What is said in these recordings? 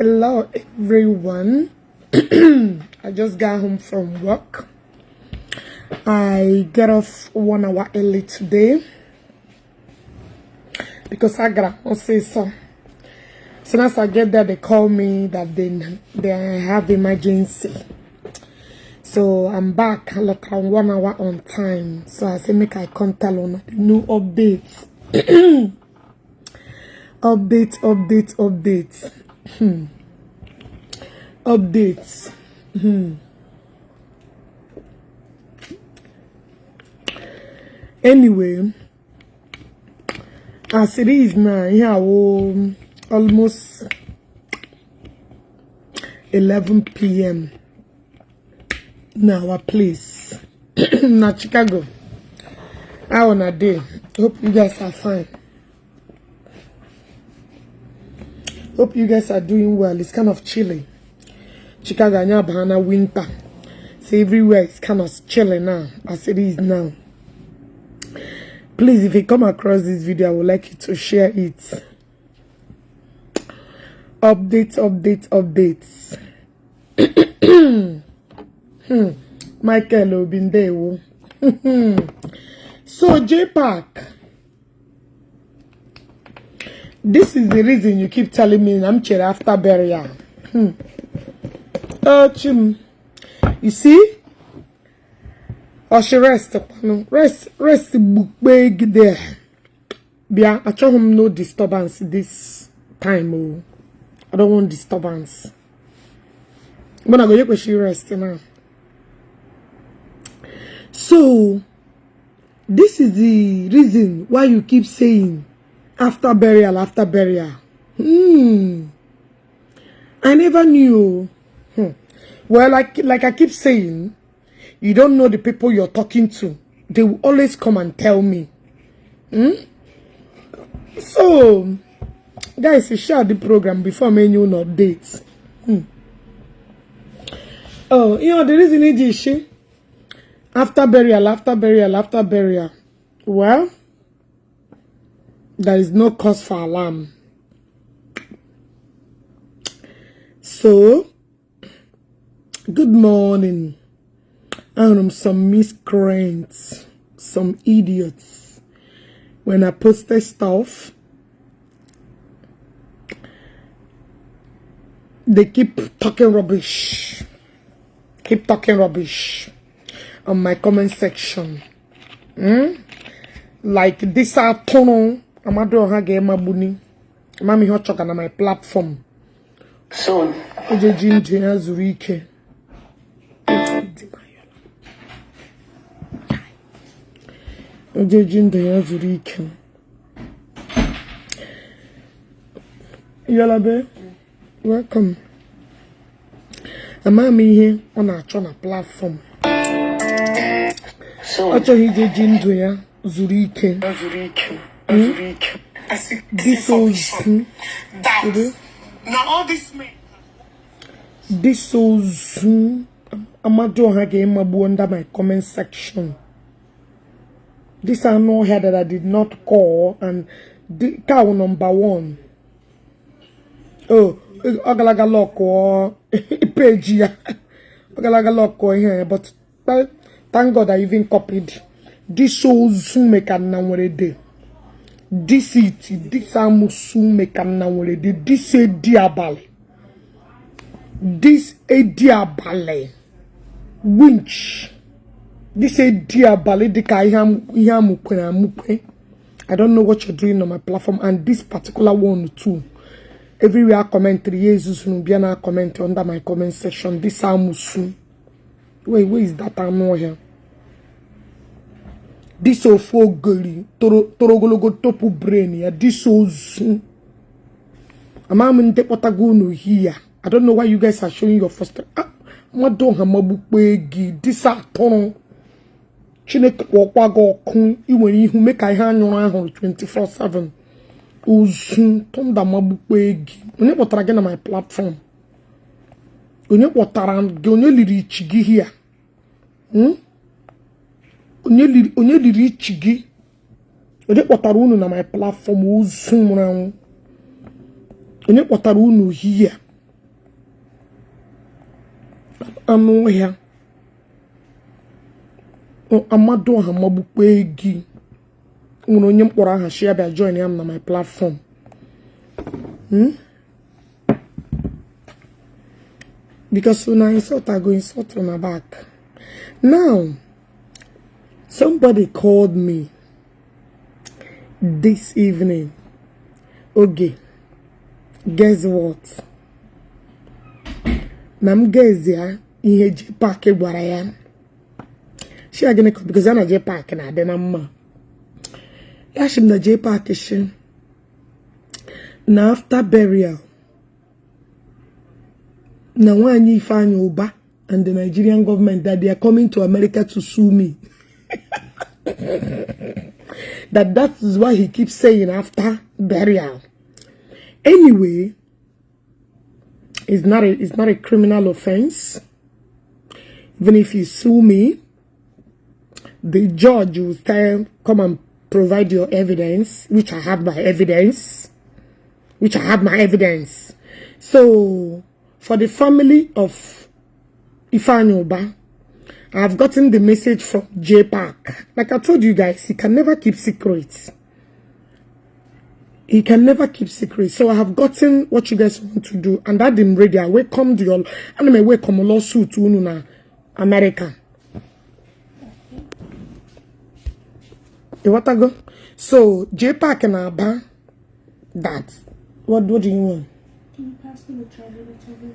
Hello everyone. I just got home from work. I get off 1 hour early today because I gotta say so. As soon as I get there, they call me that they have emergency. So I'm back like 1 hour on time. So I say make I come tell on the new updates. Updates. Updates. Anyway, as it is now, here almost 11 p.m. now our place. Now Chicago. How on a day? Hope you guys are fine. Hope you guys are doing well. It's kind of chilly. Chicago and Bahana winter. So everywhere is kind of chilly now, as it is now. Please, if you come across this video, I would like you to share it. Updates. Michael Obindewo. So Jpac. This is the reason you keep telling me I'm chill after burial. You see? Or she rest book big there. Bia, I told him no disturbance this time. Oh, I don't want disturbance. But I go she rest now. So this is the reason why you keep saying after burial. I never knew. Well, like I keep saying, you don't know the people you're talking to. They will always come and tell me. So, guys, you share the program before me you know updates. Oh, you know the reason is after burial. Well, there is no cause for alarm. So, good morning. Some miscreants, some idiots. When I posted stuff, they keep talking rubbish. On my comment section. Like this afternoon, I'm not doing my buni. Mami hot chocolate on my platform. So, Zurike. Yalabe, welcome. I'm here on a platform. So, Zurike. This was now all this man. This was Amado Hage under my comment section. This I know here that I did not call, and the cow number one. Oh, Ogalaga lock or page here. Ogalaga lock or here, but thank God I even copied. This shows make a number day. This amusu make a number day. This a diabale. This a diabale. Winch. This is dear Balidika. I don't know what you're doing on my platform, and this particular one too. Everywhere commentary, Jesus will be a comment under my comment section. This Amusu. Wait, where is that? I'm not here. This of fogly, Torogologo topu brain. This Ozu. I'm here. I don't know why you guys are showing your first. This are Chineke wakwago kun iwere ihu make I hand on 24/7. Ozu tonda mabukwe egi. Onye kpotara gị na my platform. Onye kpotara gị onye liri ichi gị here. Onye liri ichi gị. Onye kpotara unu na my platform ozu mranwu. Onye kpotara unu here. I'm here. Amado Hamabukwegi. Uno Pora share by joining on my platform. Because when I insult, I go insult on my back. Now, somebody called me this evening. Okay, guess what? Nam guess ya ihe Jpac gwara ya. She agene because I'm a Jpac na de na mma. Ya shim na Jpac shi. Na after burial. Na wanyi ifanye Uba and the Nigerian government that they are coming to America to sue me. That is why he keeps saying after burial. Anyway, it's not a criminal offense. Even if you sue me, the judge will tell, come and provide your evidence, which I have my evidence. So, for the family of Ifeanyi Uba, I have gotten the message from Jpac. Like I told you guys, he can never keep secrets. He can never keep secrets. So I have gotten what you guys want to do. And that I'm ready. I welcome your lawsuit to America. You want to go? So Jpac and Aba, that. What do you want? Can you pass me the charger that's over there?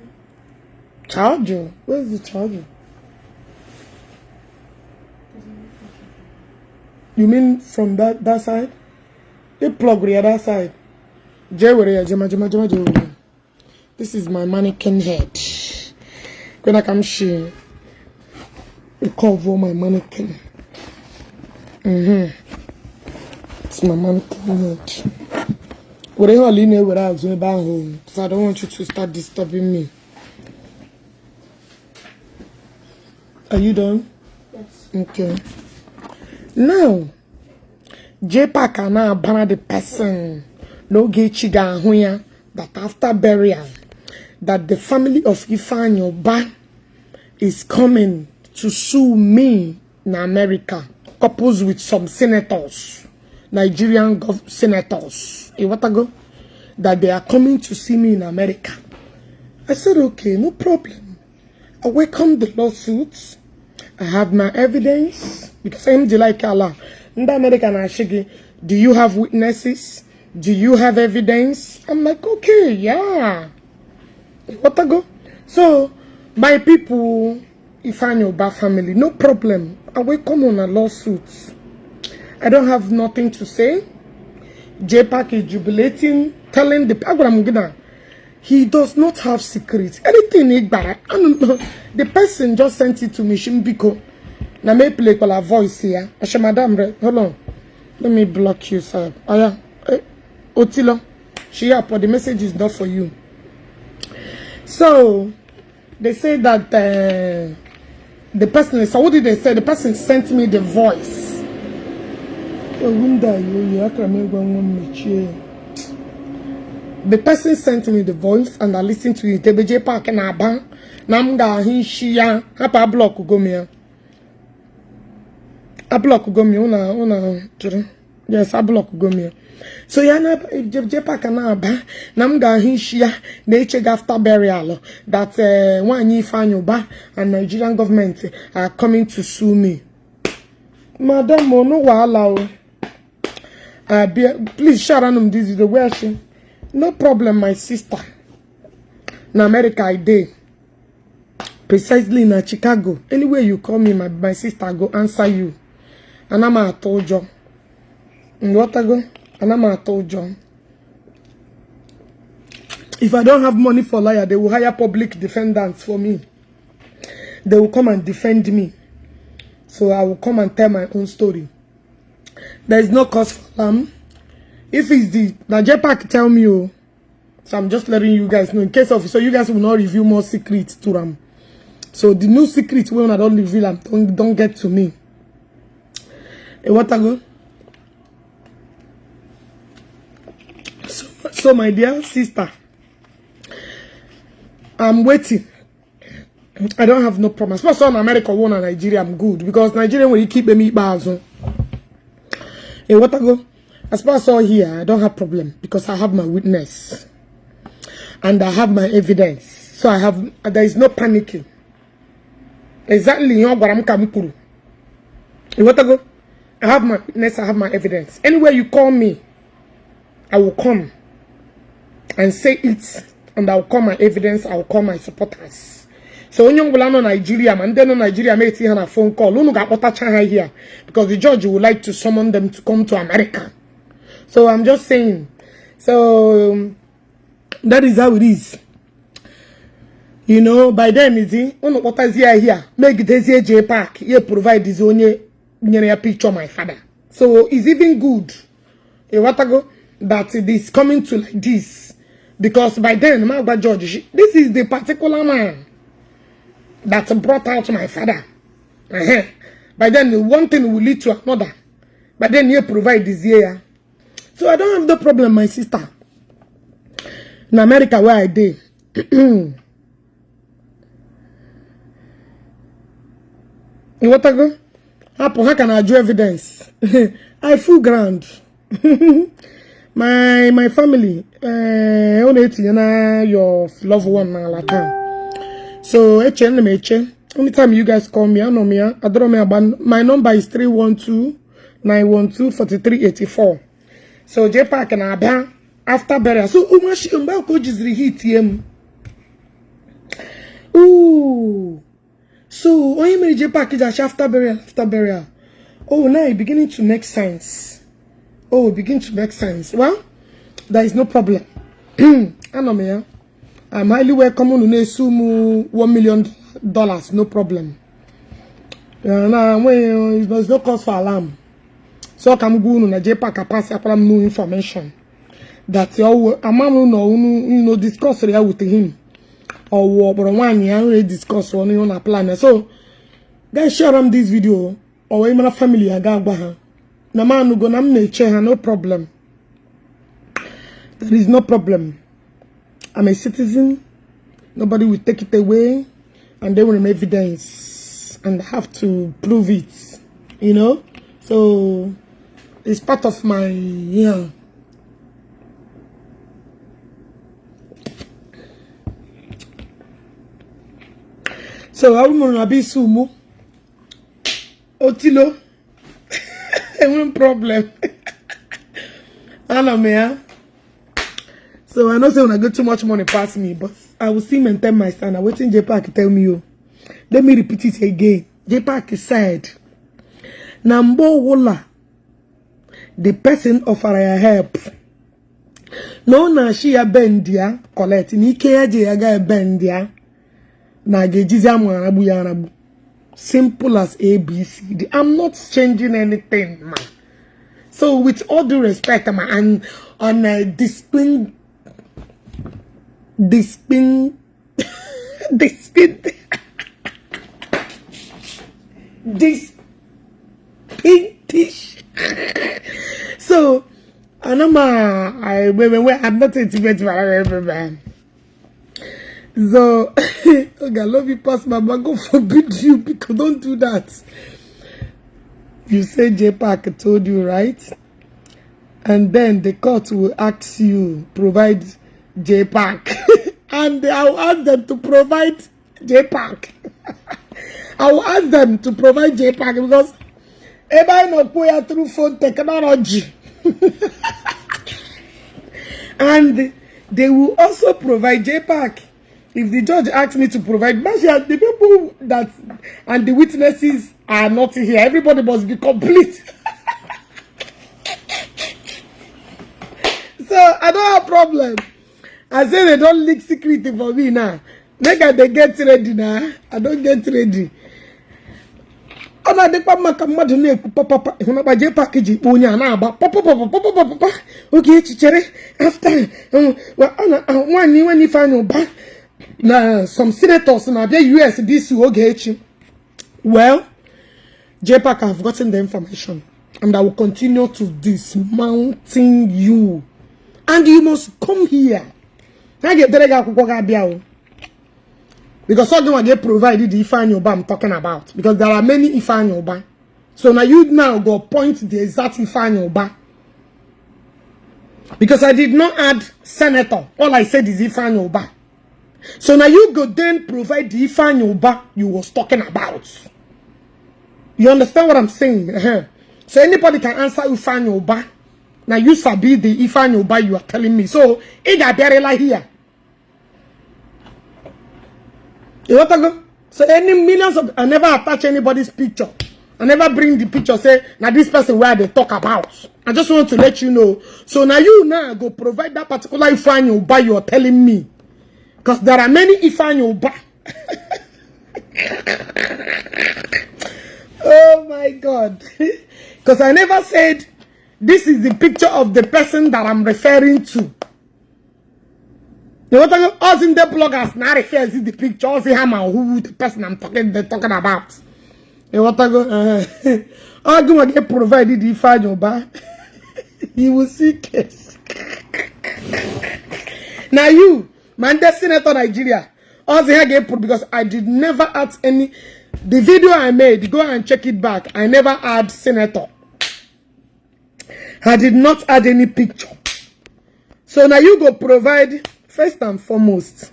Charger? Where's the charger? You mean from that side? They plug the other side. This is my mannequin head. When I come share, I cover my mannequin. It's my mannequin head. Whatever I lean over, I was going back home. So I don't want you to start disturbing me. Are you done? Yes. Okay. Now, Jpac and now ban the person no get chiga huya that after burial that the family of Ifeanyi Uba is coming to sue me in America, couples with some senators, Nigerian senators. What I go? That they are coming to see me in America. I said, okay, no problem. I welcome the lawsuits. I have my evidence because I'm like Allah. In the American Ashigi, do you have witnesses? Do you have evidence? I'm like, okay, yeah. What I go? So, my people, Ifeanyi Uba family, no problem. I welcome on a lawsuit. I don't have nothing to say. Jpac is jubilating, telling the he does not have secrets. Anything the person just sent it to me. Shimbiko. Now me play call a voice here. Asha madam, hold on. Let me block you, sir. Aya, Otilo. The message is not for you. So they say that the person. So what did they say? The person sent me the voice. The person sent me the voice and I listened to it. Jpac and Aba. Namga Hinshia. Hapa block Ugomia. A block Ugomia. Yes, a block Ugomia. So yana Jpac and Aba. Namga Hinshia. Nature after burial. That one Ifeanyi Uba and Nigerian government are coming to sue me. Madam, no wahala. Please share on this video. Where she? No problem, my sister. In America, I did. Precisely in Chicago. Anywhere you call me, my sister, I go answer you. And I'm a told you. What I go? And I'm a told you. If I don't have money for lawyer, they will hire public defendants for me. They will come and defend me. So I will come and tell my own story. There is no cause for alarm. If it's the Jpac tell me, oh, so I'm just letting you guys know in case of so you guys will not reveal more secrets to them. So the new secret when I don't reveal them don't get to me. What I go? So my dear sister, I'm waiting. I don't have no problem. Especially in America, one in Nigeria, I'm good. Because Nigeria, when you keep them eat bars. Hey, what I go? As far as all here, I don't have problem. Because I have my witness. And I have my evidence. So there is no panicking. Exactly, you know what I'm coming to. Hey, what I go? I have my witness, I have my evidence. Anywhere you call me, I will come. And say it. And I will call my evidence, I will call my supporters. So when you go to Nigeria, and then Nigeria may take a phone call. You got water here because the judge would like to summon them to come to America. So I'm just saying. So that is how it is. You know, by then is it? What is here? Make this here Jpac. Here provide this only picture of my father. So it's even good. That it is coming to like this. Because by then, my judge, this is the particular man that brought out my father. By then, one thing will lead to another. But then you provide this year. So I don't have the problem, my sister. In America, where I did. What I go? How can I do evidence? I full ground. My family, your loved one, so anytime you guys call me, I know me. I don't know about my number is 312-912-4384. So Jpac and Abba after burial. So much just reheat him. Ooh. So when you make Jpac after burial. Oh, now it's beginning to make sense. Oh, begin to make sense. Well, there is no problem. I know me. I'm highly welcome to assume $1 million. No problem. Now, there's no cause for alarm. So I can go to Jpac pass up new information that you discuss with him or one year discuss on a plan. So guys, share them this video or even a family I got. No problem. There is no problem. I'm a citizen. Nobody will take it away. And they will have evidence. And have to prove it. You know? So, it's part of my, So, I will be sumo. Otilo. No problem. I know me. So I know say when I get too much money past me, but I will still maintain my stand. I'm waiting Jpac tell me you. Let me repeat it again. Jpac said, Nambo Wola, the person offer her help. No na she a bendia collect. Ni ke aje aga bendia. Na gejiza mu arabu ya arabu. Simple as ABCD. I'm not changing anything, man. So with all due respect, man, and on discipline, so I'm not intimate with everyone. So, okay, I love you, pass my man. God forbid you, because don't do that. You say Jpac told you, right? And then the court will ask you, provide Jpac. And I'll ask them to provide Jpac. I will ask them to provide Jpac because everybody know put through phone technology. And they will also provide Jpac. If the judge asks me to provide, the people that and the witnesses are not here, everybody must be complete. So I don't have problem. I say they don't leak secret for me now. They get ready now. I don't get ready. Ona de pa maka mmadu na eku papa huna ba Jpac ji onya na aba papa oge chichere after when if I know back. Now, some senators in the U.S. this oge. Well, Jpac have gotten the information, and I will continue to dismounting you, and you must come here. I get Because all the get provided the Ifeanyi Uba I'm talking about. Because there are many Ifeanyi Uba. So now you now go point the exact Ifeanyi Uba. Because I did not add senator. All I said is Ifeanyi Uba. So now you go then provide the Ifeanyi Uba you was talking about. You understand what I'm saying? So anybody can answer Ifeanyi Uba. Now you sabi the Ifeanyi Uba you are telling me. So it got buried like here. You want to go? So any millions of I never attach anybody's picture. I never bring the picture say now this person where they talk about. I just want to let you know. So now you now go provide that particular Ifeanyi Uba you are telling me. Because there are many Ifeanyi Uba. Oh my God. Because I never said this is the picture of the person that I'm referring to. You want to go? Us in the bloggers now refers to the picture. Us who the person I'm talking about. You want to go? I'm going to get provided the Ifeanyi Uba. You will see case. Now you, man, the Senator Nigeria. Also here get put because I did never add any. The video I made, go and check it back. I never add senator. I did not add any picture. So now you go provide. First and foremost,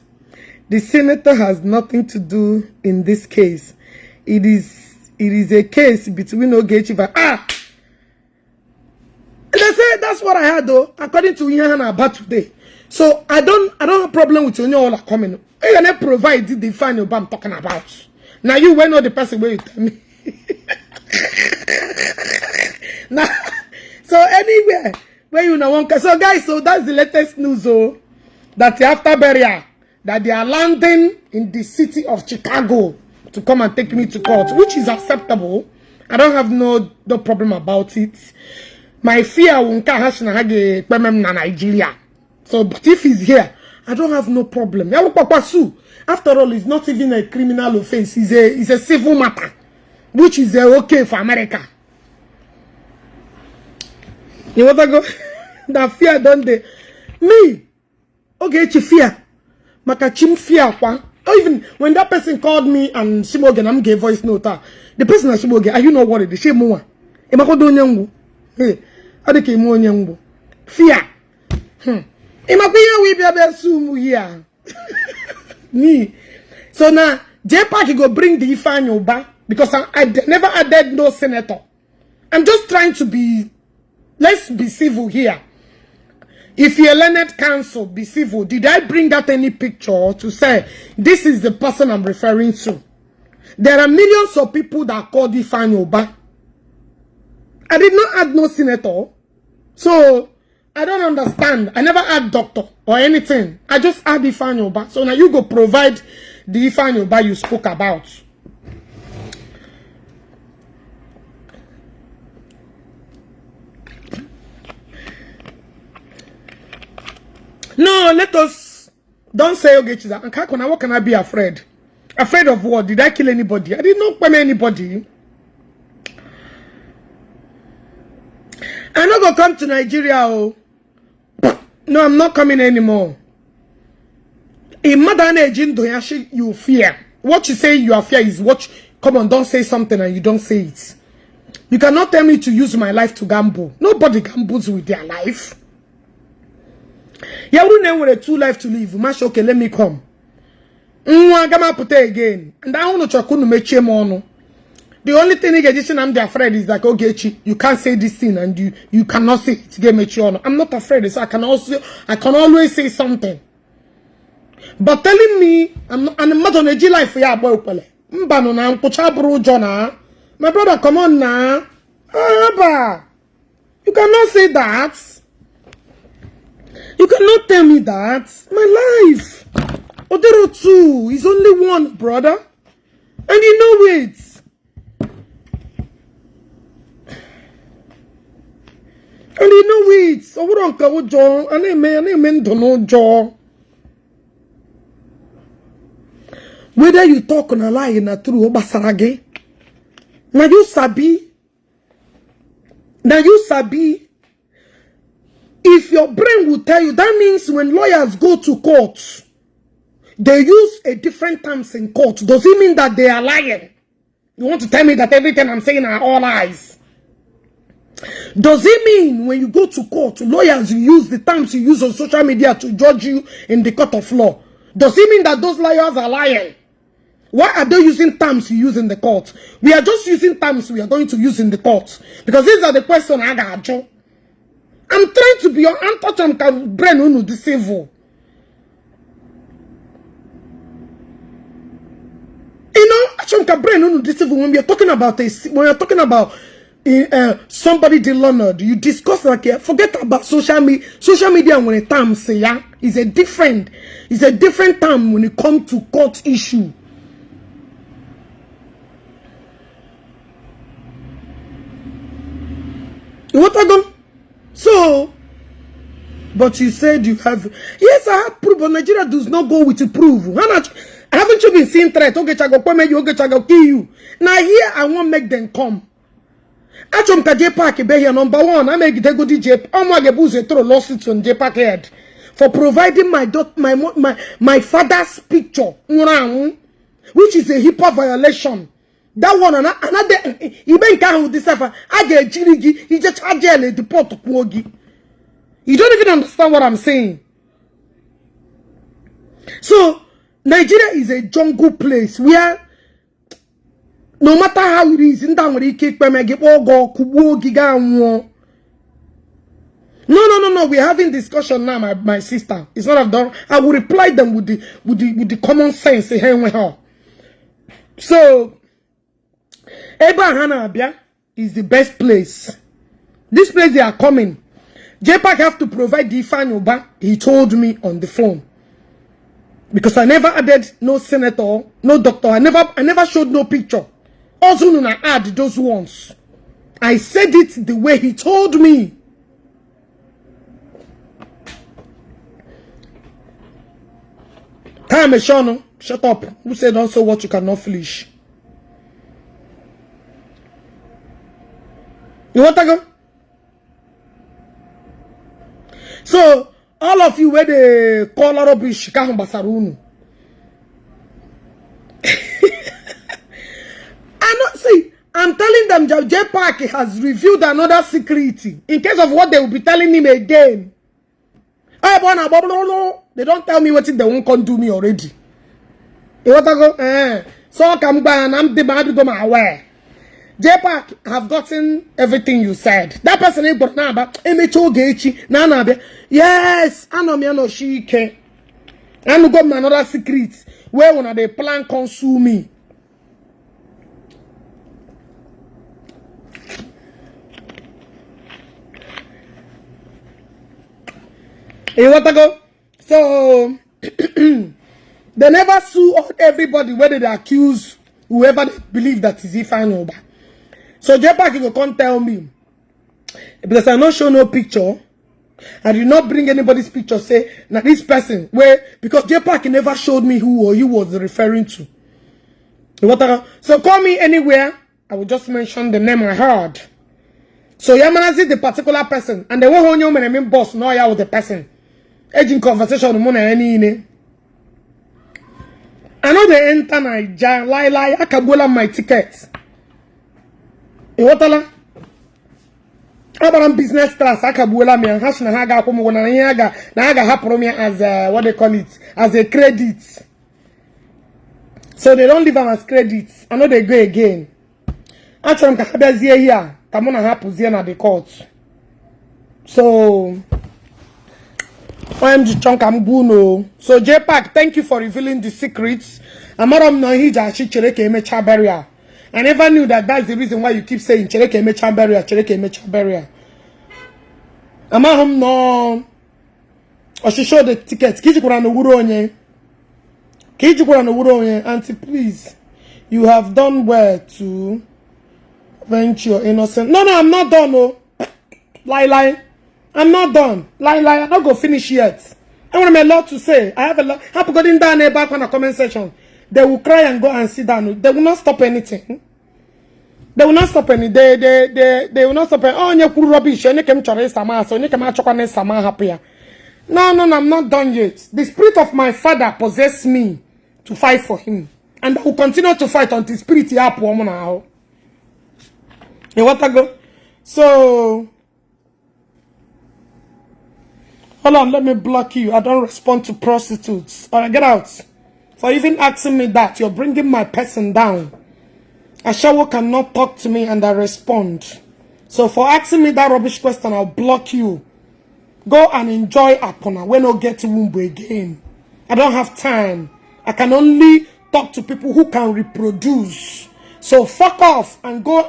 the senator has nothing to do in this case. It is a case between Ogechi and they say that's what I had though, according to Ihan about today. So I don't have problem with you all are coming. I can provide the final I'm talking about. Now you will know the person where you tell me. Now, so anywhere where you know one. So guys, so that's the latest news. Oh. That after burial, that they are landing in the city of Chicago to come and take me to court, which is acceptable. I don't have no problem about it. My fear won't catch Nigeria. So, but if he's here, I don't have no problem. After all, it's not even a criminal offense. It's a civil matter, which is okay for America. You want to go? That fear don't they? Me. Okay, fear. Makachim fear kwa. Or even when that person called me and Shimogen, I'm gave voice note. The person at Shimogen, are you not worried? The shame more. Emako do nyangu. Hey, adeke mo nyangu. Fear. Emako ya we be sumu here. Me. So now Jpac go bring the Ifeanyi Uba because I never added no senator. I'm just trying to be. Let's be civil here. If you're learned counsel, be civil. Did I bring out any picture to say, this is the person I'm referring to? There are millions of people that call Ifeanyi Uba. I did not add no senator. So, I don't understand. I never add doctor or anything. I just add Ifeanyi Uba. So now you go provide the Ifeanyi Uba you spoke about. No, let us don't say Ogechi. What can I be afraid? Afraid of what? Did I kill anybody? I did not kill anybody. I'm not gonna come to Nigeria. Oh. No, I'm not coming anymore. In modern age, you fear. What you say you are fear is what. Come on, don't say something and you don't say it. You cannot tell me to use my life to gamble. Nobody gambles with their life. You wouldn't with a 2 life to live. Mash, okay, let me come. Again. And I want to make the only thing I'm afraid is like, okay, you can't say this thing and you cannot say it. I'm not afraid, so I can always say something. But telling me I'm not on a G life for ya boy. My brother, come on now. You cannot say that. You cannot tell me that. My life. Odero 2 is only one, brother. And you know it. And you know it. So we don't go John. And I don't know John. Whether you talk on a lie in a true basarage. Now you sabi. If your brain will tell you, that means when lawyers go to court, they use a different terms in court. Does it mean that they are lying? You want to tell me that everything I'm saying are all lies? Does it mean when you go to court, lawyers use the terms you use on social media to judge you in the court of law? Does it mean that those lawyers are lying? Why are they using terms you use in the court? We are just using terms we are going to use in the court. Because these are the questions I got. I'm trying to be untouchable, brain unu deceive. You know, when we are talking about somebody dishonoured, you discuss like forget about social media. Social media when a term say is a different term when it comes to court issue. You want to go? So, but you said you have. Yes, I have proof, but Nigeria does not go with the proof. Haven't you been seeing threat? Okay, Chago, Chago, kill you. Now here, I won't make them come. Achom ka Jpac be here number one. I make they go DJ. I'm gonna get throw lawsuits on Jpac head for providing my father's picture, which is a HIPAA violation. That one another. Even can this I get jirigi. He just jail deport to Kwogi. You don't even understand what I'm saying. So Nigeria is a jungle place where no matter how it is, in down with No. We're having discussion now, my sister. It's not done. I will reply them with the common sense. So Hanabia is the best place. This place they are coming. Jpac have to provide the Ifeanyi. He told me on the phone. Because I never added no senator, no doctor. I never showed no picture. Also, no, I add those ones. I said it the way he told me. Time shut up. Who said also what you cannot finish? You want to go? So all of you where they call rubbish, Basarunu. I'm telling them that Jpac has revealed another security in case of what they will be telling him again. They don't tell me what they won't come do me already. You want to go? So come back and I'm the my aware. Jpac have gotten everything you said. That person ain't got number. Yes, I know me no shike. I got another secret where one of the plan consume me. You want to go? So they never sue everybody whether they accuse whoever they believe that is Ifeanyi. So Jpac will come tell me because I not show no picture. I did not bring anybody's picture. Say now this person where because Jpac never showed me who or he was referring to. So call me anywhere. I will just mention the name I heard. So Yamanazi the particular person and the one who my name boss no ya with the person. Aging conversation money any. I know they enter Nigeria. Lie. I can bowl my ticket. Iwatala. Abaram business class. I can bowl me and hash na haga kumu wana na haga hapro me as what they call it as a credit. So they don't leave them as credit. I know they go again. Actually, I'm kahabazie here. Come on, hapuzie na the court. So. OMG chunk I'm guno. So Jpac, thank you for revealing the secrets. Amaram no hija shi chereke emecha barrier. I never knew that that's the reason why you keep saying chereke emecha barrier, chereke emecha barrier. Amahum no. I should show the tickets. Kijikura no wuro onye. Kijikura no wuro onye. Auntie, please. You have done well to venture your innocent. No, I'm not done. No. Lie. I'm not done. Lie. I'm not going to finish yet. I want a lot to say. I have a lot. Have gotten down there back on the comment section. They will cry and go and sit down. They will not stop anything. They will not stop any. They will not stop any. Oh, you cool rubbish. You can try sama. So you can match up on sama happy. No, I'm not done yet. The spirit of my father possessed me to fight for him. And I will continue to fight until spirit help woman now. You want to go? So, hold on, let me block you. I don't respond to prostitutes. Alright, get out. For even asking me that, you're bringing my person down. Ashawo cannot talk to me and I respond. So for asking me that rubbish question, I'll block you. Go and enjoy Apona when I get to Wumbo again. I don't have time. I can only talk to people who can reproduce. So fuck off and go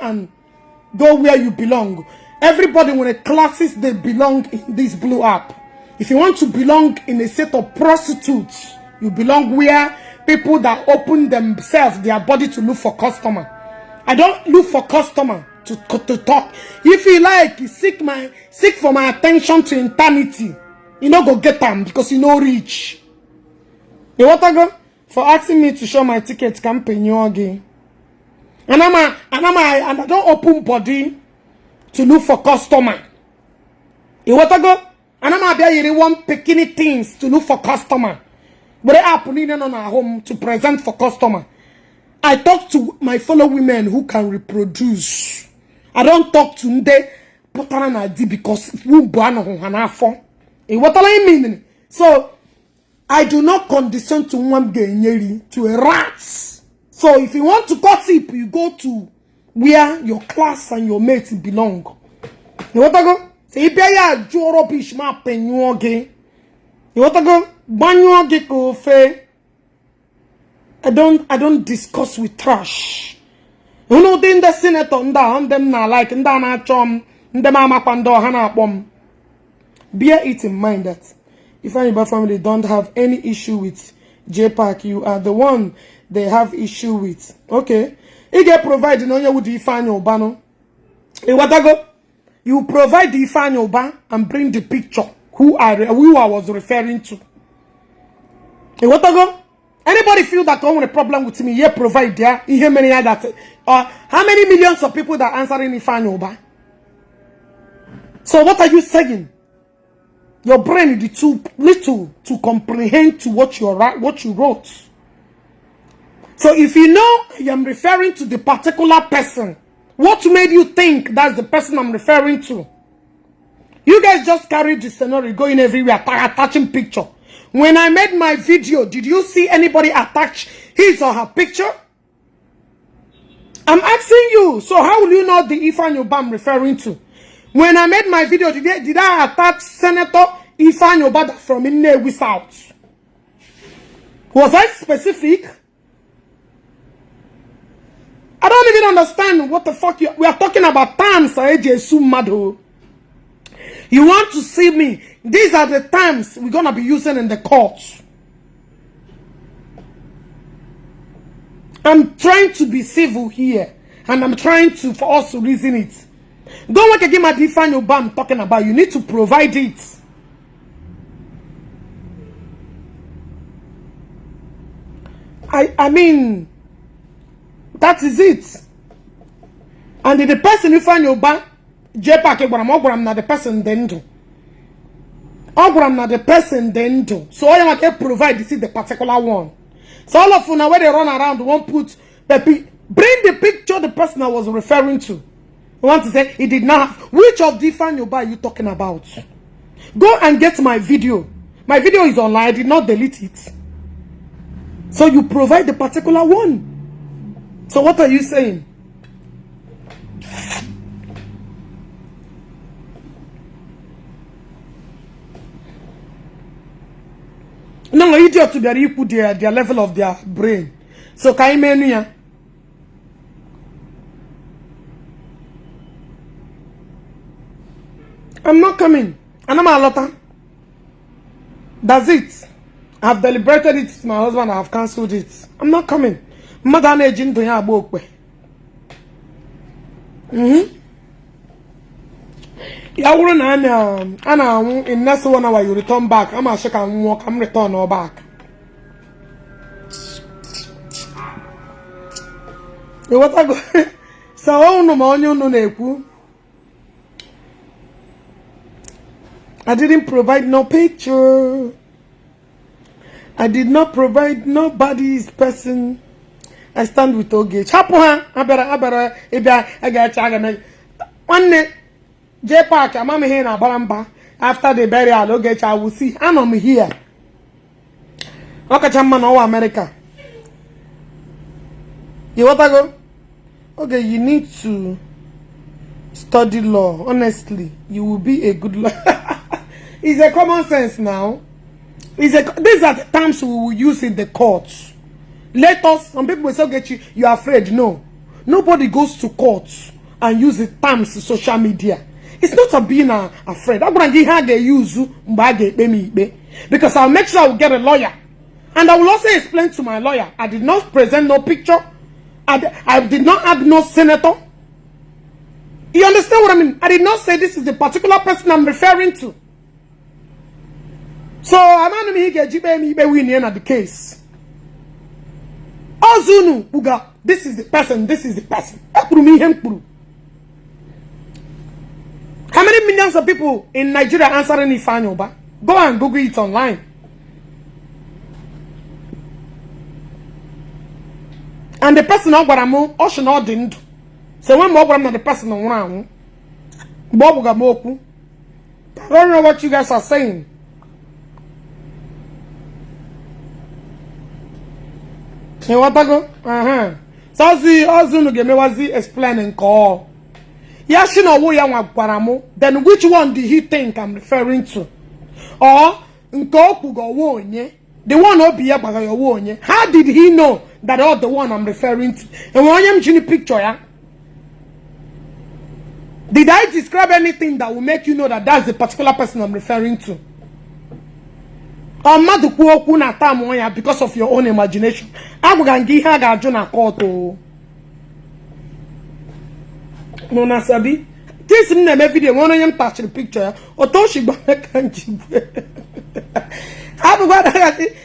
where you belong. Everybody when it classes, they belong in this blue app. If you want to belong in a set of prostitutes, you belong where people that open themselves, their body to look for customer. I don't look for customer to talk. If you like, you seek for my attention to eternity. You know, go get them because you know rich. You want to go? For asking me to show my ticket campaign, you again. And I don't open body to look for customer. You want to go? And I'm be one picking things to look for customer. But they are putting on our home to present for customer. I talk to my fellow women who can reproduce. I don't talk to them because what I mean. So I do not condescend to one to a rat. So if you want to gossip, you go to where your class and your mates belong. You want to go? Say if you are rubbish map and you again. You want to go? Banyo ge ko fe. I don't discuss with trash. You know, then the senator them na like na chom mama pando hana bom. Bear it in mind that if Igbo family don't have any issue with Jpac, you are the one they have issue with. Okay. You get provided on your with the Ifeanyi Ubano. You provide the Ifeanyi Uba and bring the picture who I was referring to. Anybody feel that come with a problem with me? Yeah, provide there. How many millions of people that are answering Ifeanyi Uba? So what are you saying? Your brain is too little to comprehend to what you wrote. So if you know I am referring to the particular person, what made you think that's the person I'm referring to? You guys just carried the scenario going everywhere, attaching picture. When I made my video, did you see anybody attach his or her picture? I'm asking you. So how will you know the Ifeanyi Uba I'm referring to? When I made my video, did I attach Senator Ifeanyi Uba from Inewi South? Was I specific? I don't even understand what the fuck we are talking about. You want to see me? These are the terms we're gonna be using in the courts. I'm trying to be civil here, and I'm trying for us to reason it. Don't want to give my Ifeanyi Uba I'm talking about. You need to provide it. I mean, that is it. And the person Ifeanyi Uba, Jpac, I'm not the person then do. I'm not the person then do. So all you can provide is the particular one. So all of you now when they run around won't put bring the picture the person I was referring to. You want to say he did not have, which of the Ifeanyi Uba are you talking about? Go and get my video. My video is online. I did not delete it. So you provide the particular one. So what are you saying? No, idiot to be equal their level of their brain. So can you I'm not coming. And I'm a lotta. That's it. I have deliberated it with my husband. I have cancelled it. I'm not coming. Mother agent to ya book. Yeah, and in next 1 hour you return back. I'm a check and walk. I'm return or back. You what I go? So no money no neku. I didn't provide no picture. I did not provide nobody's person. I stand with Oge. Chapuha, abara, I got chaga. One day, Jpac, I'm here in Baramba. After the burial, Oge, I will see. I'm here. Okay, Chaman, over America. You want to go? Okay, you need to study law. Honestly, you will be a good lawyer. It's a common sense now. These are the terms we will use in the courts. Let us, some people will say, okay, you are afraid. No. Nobody goes to courts and use the terms social media. It's not about being afraid. I'm going to use because I'll make sure I will get a lawyer. And I will also explain to my lawyer, I did not present no picture. I did not add no senator. You understand what I mean? I did not say this is the particular person I'm referring to. So I'm not going to get Jpac the case. Ozunu Uga, this is the person, this is the person. How many millions of people in Nigeria answering Ifanyoba? Go and Google it online. And the person of Guaramu, Ocean or didn't. So when more the person around, Bobuga Moku. I don't know what you guys are saying. You want to go? So Ozunu Gemewazi explaining call. Yashino Woya Guaramu, then which one did he think I'm referring to? Or Nkokugo Wonye? The one up here by your Wonye. How did he know that all the one I'm referring to? And when I'm seeing picture, yeah? Did I describe anything that will make you know that that's the particular person I'm referring to? Because of your own imagination. I will give her a Jonah Koto. No, Nasabi. This is the video. One of them touch the picture. Or Toshi Bakanji.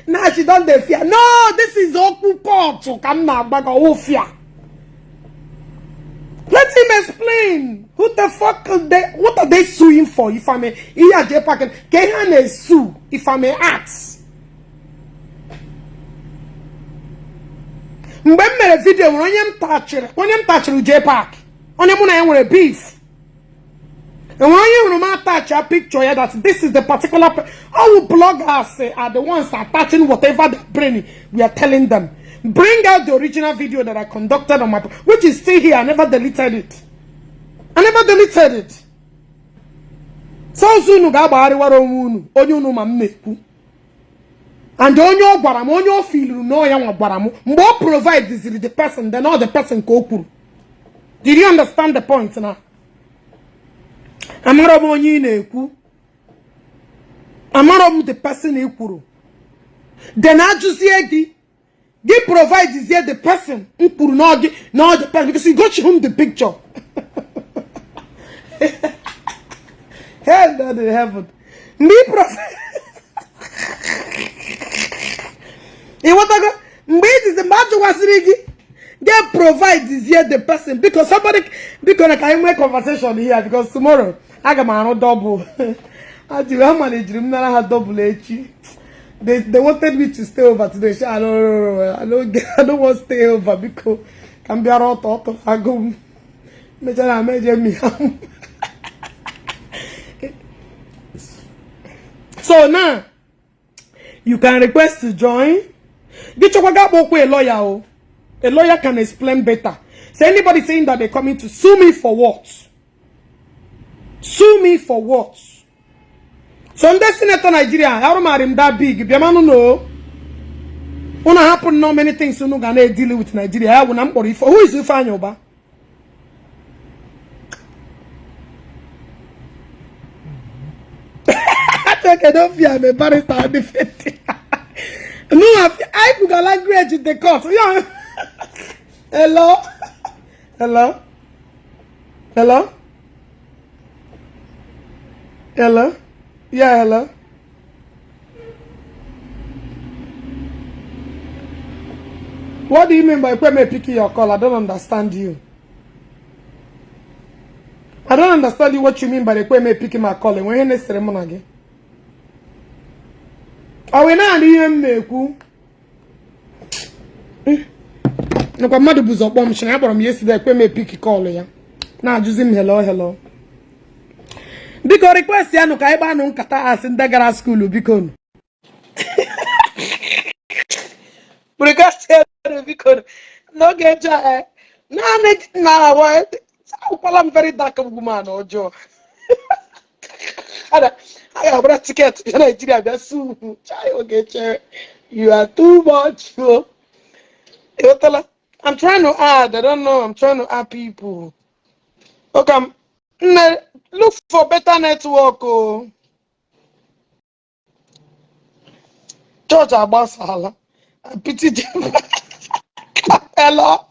Now she don't fear. No, this is Oku Court. So come now, back of fear. Let him explain. Who the fuck are they? What are they suing for? If I may, here Jpac can sue. If I may ask. When me video when you touch Jpac, on you want a beef. And when you touch a picture here that this is the particular, our bloggers are the ones attaching whatever they bring. We are telling them. Bring out the original video that I conducted on my, which is still here. I never deleted it. I never deleted it. So soon, and onyo Guaramu, onyo feel no young Guaramu. More provide this is the person, then all the person go. Did you understand the point now? Amaro neku. Amaro the person ekuru. Then I just say He provides here the person no the person because he got him the picture. Hell that in heaven. Me provide. You want to go? Me is the matter was rigi. They provide here the person because somebody because I can make conversation here because tomorrow I got my own double. I do how manage him have double H. They wanted me to stay over today. I don't want to stay over because can be a lot of I go. Me. So now you can request to join. Get your a lawyer. A lawyer can explain better. So anybody saying that they're coming to sue me for what? Sue me for what? So in the Senator Nigeria, I don't matter him that big. If you don't know, wanna happen no many things so no gonna deal with Nigeria. I will for who is you find over? I don't fear I'm a barrister and defending. No, I could language in the court. Yeah. Hello? Hello? Hello? Hello? Yeah, hello? What do you mean by when me picking your call? I don't understand you. I don't understand you what you mean by the way me picking my call. When you next ceremony again? Ọ wee na-adị ihe m na-ekwu. Nakwa mmadụ bụ zọkpọ m shina akpọrọ m yesterday ekwe m epik kọl ya. Na-ajụzi m hello. Biko request ya nụ ka anyị gbanụ nkata asị ndị gara skuulu biko. Request ya biko. N'oge eja na wa akwala m very dark woman ọjọọ. I have a ticket to Nigeria soon. You are too much. I'm trying to add. I don't know. I'm trying to add people. Okay. Look for better network. Oh. George Abasala. Pity. Hello.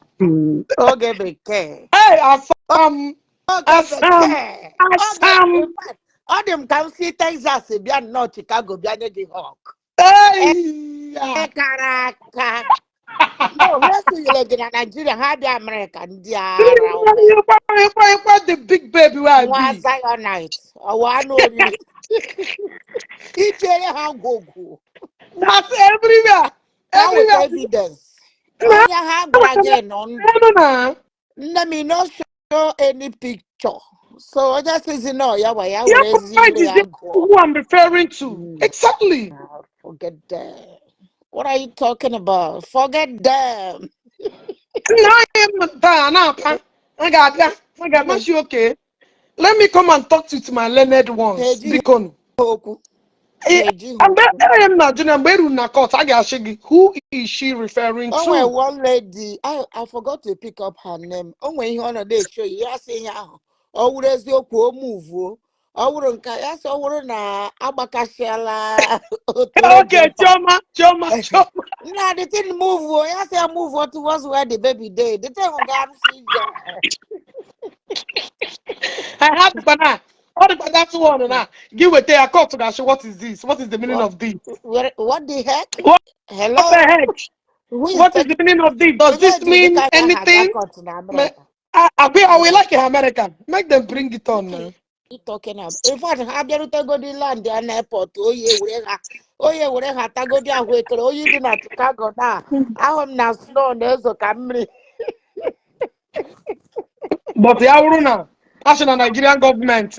Okay, okay. Hey, Okay, okay. All them come see Texas, be not Chicago, be the Hawk. Hey. Caracas. No, where's the Nigeria? How the American? They are the big baby will one be. Zionite. One only. Each area how go. That's everywhere. Now with Everywhere. evidence. On your hand again on. Let me not show any picture. So just as you know, yeah, who I'm referring to. Exactly. Forget them. What are you talking about? Forget them. I got you okay. Let me come and talk to my learned ones. Because I'm not who is she referring to? Oh, one lady. I forgot to pick up her name. Oh, when you on they show you, saying, oh, where's your move? Oh, wouldn't yes, oh, wouldn't Abakashela. Okay, Choma. No, they didn't move. I say I move what was where the baby day. The time God see I have the banana. All the that's one now. Give it a call to that. What is this? What is the meaning of this? What the heck? Hello? What the heck? What is the meaning of this? Does this mean anything? I will like an American. Make them bring it on now. Talking about. In fact, how do you go to land an airport? Oh, yeah, we have to go there. Oh, you do not Chicago now. I am now slow. There's a Camry. But the Auruna, national Nigerian government,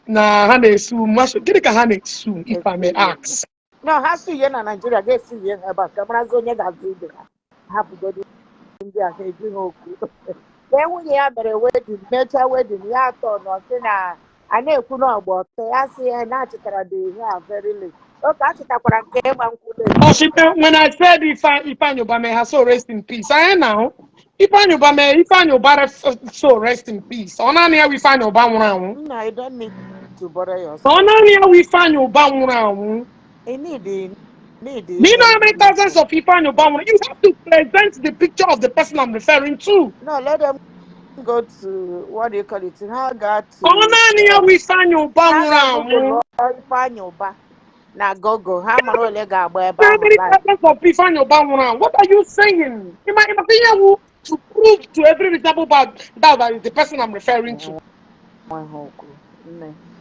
na hane sue. Get a hane sue, if I may ask. No, has to you in Nigeria. Get see you about camera zone. You got to have to go to India. Then we have a wedding, nature wedding. You have to know. I know you know about. I see a natural day here very late. Okay, When I said Ifan Obame has so rest in peace, I know. Ifan Obame so rest in peace. On here we find Obama. No, I don't need to bother yourself. On here we find Obama. I need you know how many thousands of people in Obama? You have to present the picture of the person I'm referring to. No, let them go to what do you call it? How got to? On we find Obama. Now go. How many thousands of people in Obama? What are you saying? In my opinion, to prove to every reasonable that is the person I'm referring to.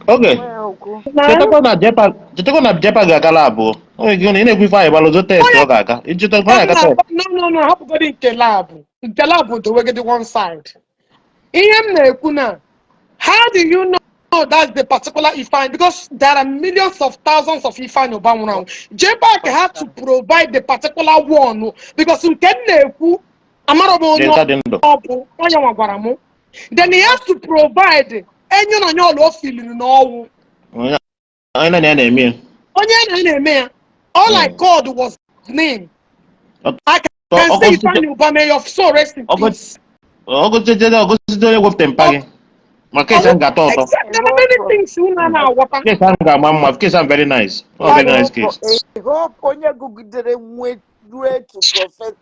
Okay. Chetakwa na Jpac ga-agala abụọ. Onwe gị ị na-ekwu ife anyị gbalụzo test ọ ga-aga. Ichetakwa ya aka test. No. Hapụgodị nke lab. Nke lab dowegede one side. Ihe m na-ekwu na, how do you know that's the particular Ifeanyi? Because there are millions of thousands of Ifeanyi Obanwuru. Jpac had to provide the particular one because nke m na-ekwu amarobo onye ọbụ onye nwagwara mụ. Then he has to provide enyo na onye ọlụ ofilin n'ọwụ. Onye na-eme ya. All I called was name. I can say Ifeanyi Obame of so rest in peace. Ogosite onye wepụta mpa gị. Ma case ahụ ga-atọ ụtọ. Case ahụ ga-agba mma. Case ahụ very nice. Oh, very nice case. I hope onye gụgidere nwe to professor.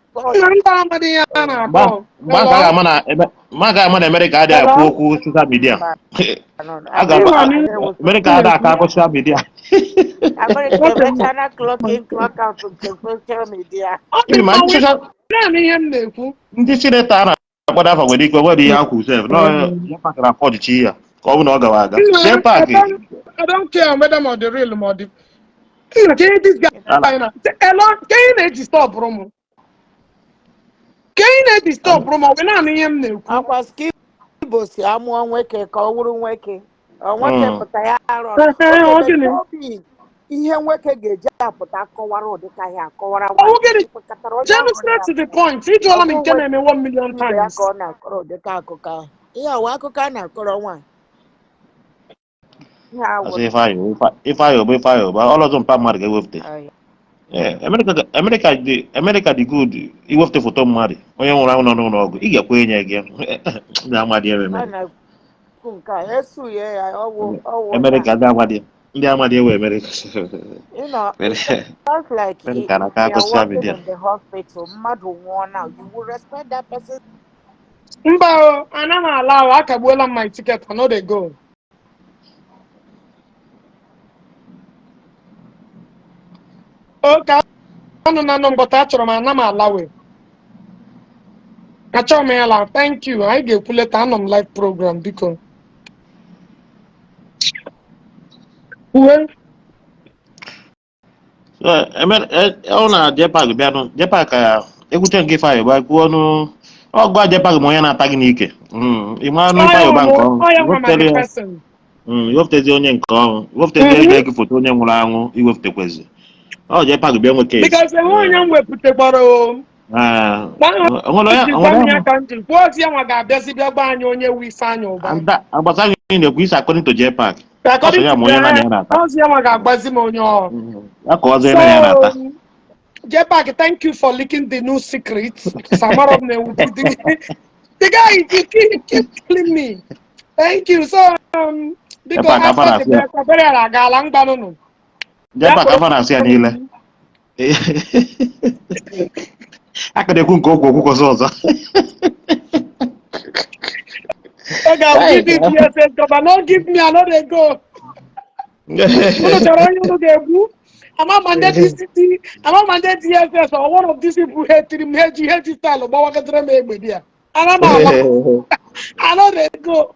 Maka ama na America adịghị akwu okwu social media. America adịghị aka akụ social media. America better clock in clock out from social media. Ndị sinetọ a na-akwado afọ nwere ike nwere ihe akwụ sef ya kpatara afọdịchi ya ka ọ bụ na ọ gawa aga. I don't care whether I'm the real or the This guy, Ala. hello, can you disturb Romo? Can you disturb Romo? We're not near him. Akwa Igbo si amụọ nwoke ka ọ wụrụ nwoke. Nwoke Mm. pụta ya arọ. Okay, but Okay, tell me, ihe nwoke ga-eji apụta akọwara ụdịka ya akọwara oh, nwaanyị. get it. Ịkpọkọtara onye Just ahụ straight to the point. You told him ọgụ can nwoke name 1,000,000 ibe ya ka times. ọ na-akọrọ ụdịka akụkọ ahụ. Ihe awụ akụkọ a na-akọrọ nwaanyị. Ihe awụ. Asị ife ayo bụ ọlụ ọzọ mpa mmadụ ga-ewepụta. America dị good iwepụta foto mmadụ onye nwụrụ anwụ nọ n'ụlọ ọgwụ ị ga-ekwe enye gị ndị amadi ewe A America. na-ekwu nke a esuye ya ọwụ America ndị amadi ewe America. you know, it sounds like America na aka they are social working media. in the hospital. Mmadụ nwụọ now, you will respect that person. Mba, and I'm allowed. I can well on my ticket. I know they go. Okay, I don't know, but I told him I'm allowed. I told me, thank you. I get pull it on live program because. Well, ọ na Jpac bịanụ Jpac ka ekwute nke ife ayo gbuo ọnụ ọgwa Jpac ma onye na-ata gị n'ike ịma anụ ife ayo nke ọrụ I am the person. iwepụtazi onye nke ọrụ iwepụtazi ego gị foto onye nwụrụ anwụ iwepụtakwezi ọ Jpac bịa nwe case Because the one young we put the bottle. agbata anyị na-ekwu isi according to Jpac ọsọ According ya to ma onye na ya na-ata ya ka ọzọ eme ya na-ata. Jpac, thank you for leaking the new secrets. Because I'm not up there with the guy. You keep killing me. Thank you. So because Jpac afọ after the na-asị ya best, I better galang banano. Jpac afọ na-asị ya niile aka na-ekwu nke okwu okwukọsọ ọzọ. Okay, I'll give you DSS cover. Don't give me another go. I'm not mandate DCT. I'm not mandate DSS or one of these people hate him, hate style. But what can I make with you? And I'm not. I know they go.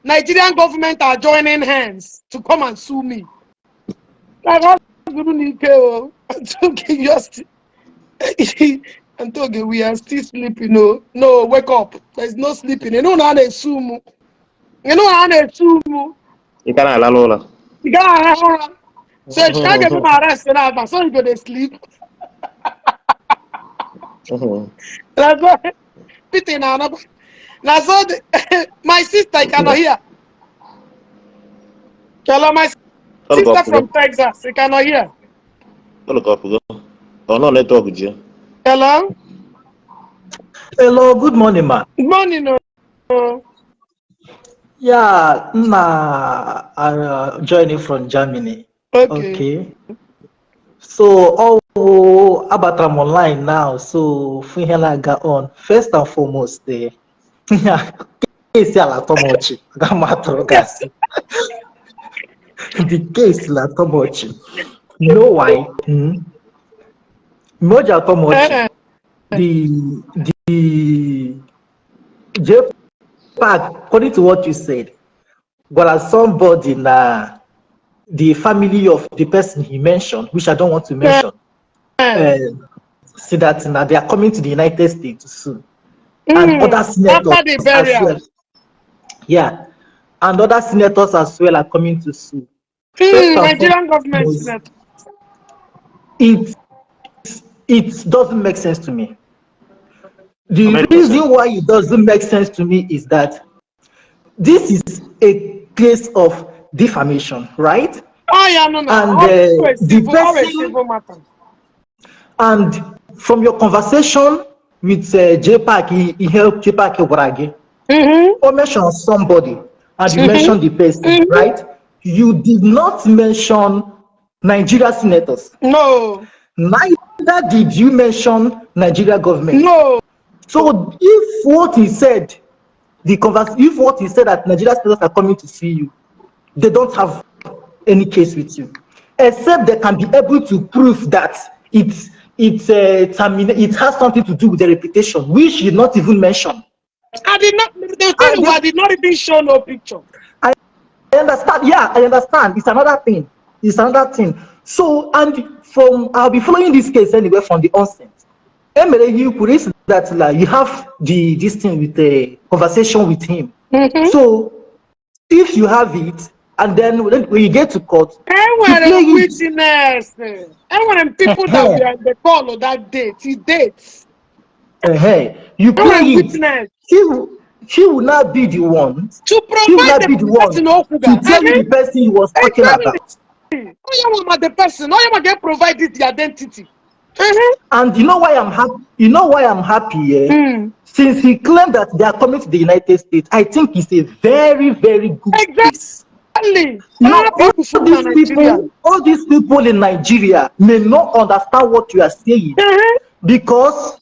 Nigerian government are joining hands to come and sue me. Like, Antoge, we are still sleeping. No, wake up. There's no sleeping. You know how they sue me. You know how they sue me. You can't allow Lola. You can't. So you can't get my rest now. So you go to sleep. That's why. Pity now. That's so my sister cannot hear. Hello, my sister from Texas. You cannot hear. Oh, no network with you. Hello. Hello, good morning, ma. Good morning. Yeah, joining from Germany. Okay. So, I'm online now. So, Fuhela got on. First and foremost, the case la tomochi. The case la tomochi. You know why? Moja tomochi. The Jpac, according to what you said, well, as somebody na the family of the person he mentioned, which I don't want to mention, see that now they are coming to the United States soon, and other senators as well. Yeah, and other senators as well are coming to sue. Nigerian government senators. It doesn't make sense to me. The reason why it doesn't make sense to me is that this is a case of defamation, right? Oh yeah, no. And and from your conversation with Jpac, he helped Jpac Obrage. Or mention somebody, and you mentioned the person, right? You did not mention Nigeria senators. No. Neither did you mention Nigeria government. No. So if what he said, if what he said that Nigeria senators are coming to see you, they don't have any case with you, except they can be able to prove that it has something to do with the reputation, which you did not even mention. I did not. I did not even show no picture. understand. Yeah, I understand. It's another thing. It's another thing. So, and from I'll be following this case anyway from the onset. Emere, you could is that like you have this thing with the conversation with him. So if you have it, and then when you get to court, I you want play a it. witness. I want people that were on the call of that date. He dates. You I play want a it. witness He will not be the one. to He will provide not the be the one person to Okuga. tell you the person he was talking Exactly. about. Oh, you want the person. Oh, you want to provide the identity. And you know why I'm happy? You know why I'm happy here? Since he claimed that they are coming to the United States, I think it's a very, very good case. Exactly. You know, Ah, people from Nigeria. all these people in Nigeria may not understand what you are saying because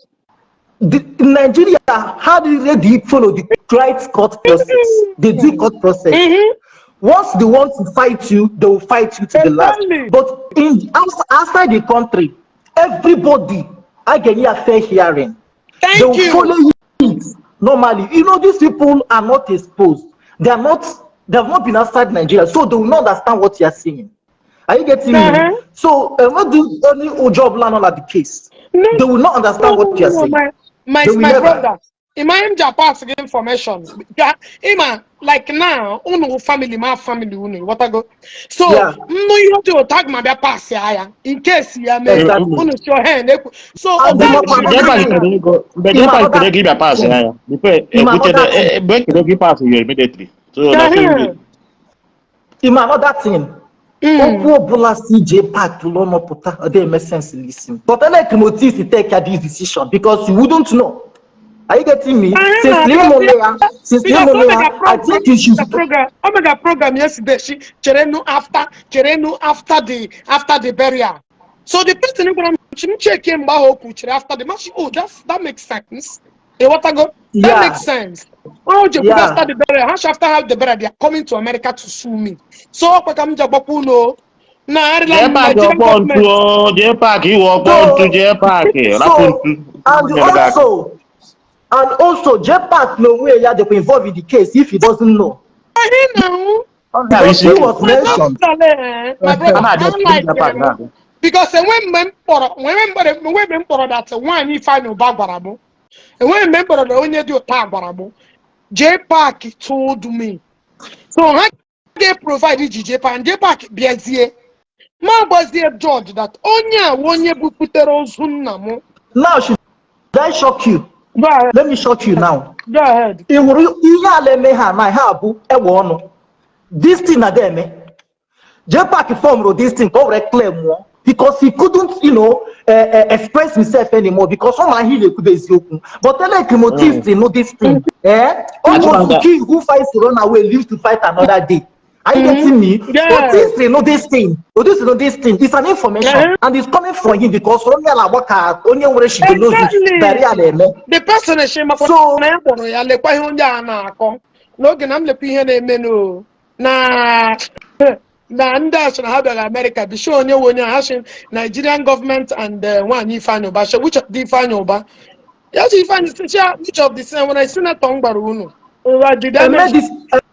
in Nigeria, how do they follow the right court process? They do court process. Once they want to fight you, they will fight you to the last. Exactly. But outside the country, everybody, I get a fair hearing. They Thank will you. follow it normally. You know, these people are not exposed. They have not been outside Nigeria, so they will not understand what you are saying. Are you getting me? So what do only job land on the case? No, They will not understand what you are saying. They will my never. brother. Imagine Jpac information. Ima, like now, uno family, my family, uno, what I go. So, Yeah, no, you have to tag my pass here in case you may exactly. uno show hand. So, And Oga another Shimana, thing, Jpac could give a pass. Before another thing, could give pass you immediately. So nothing. another thing. Okwu ọbụla si Jpac lọnọpụta ọ dey make sense listen. But I like Timothy to take this decision because you wouldn't know. Are you getting me? Since because I think you should. Omega program yesterday, she Cherenu after the burial. So the person who check him after the match. Oh, that makes sense. What I go? That Yeah, makes sense. Oh, you could after yeah. the burial. After the burial, they are coming to America to sue me. So, now, Jpac Nigerian upon government. to Jpac, you upon to So, Jpac. and also Jpac no way yeah, they were involved in the case if he doesn't know I know. because he was mentioned. My brother, I like him because when member that one if I know Bagbarabo, and when member of the only do Tagbarabo, Jpac told me. So I get provided Jpac and Jpac Biazie. My was the judge that Onya Wonya Buputero Sunamo. Now should I shock you? Go ahead. Let me shock you now. Go ahead. This thing again, Jpac formed this thing called reclaim more because he couldn't, express himself anymore because someone he could be open. But tell like motive know this thing. Almost who fights to run away lives to fight another day. Are you getting me? But Yeah. this they know this thing. But this know this thing. It's an information and it's coming from him because only where she knows it. The person is shame So n'oge na m lekwa ihe na-eme na ndị asị na ha bịara America bisho onye nwe onye ha sị Nigerian government and nwaanyị Ifeanyi Uba so which of the Ifeanyi Uba ya sị Ifeanyi which of the same when I senator m gwara unu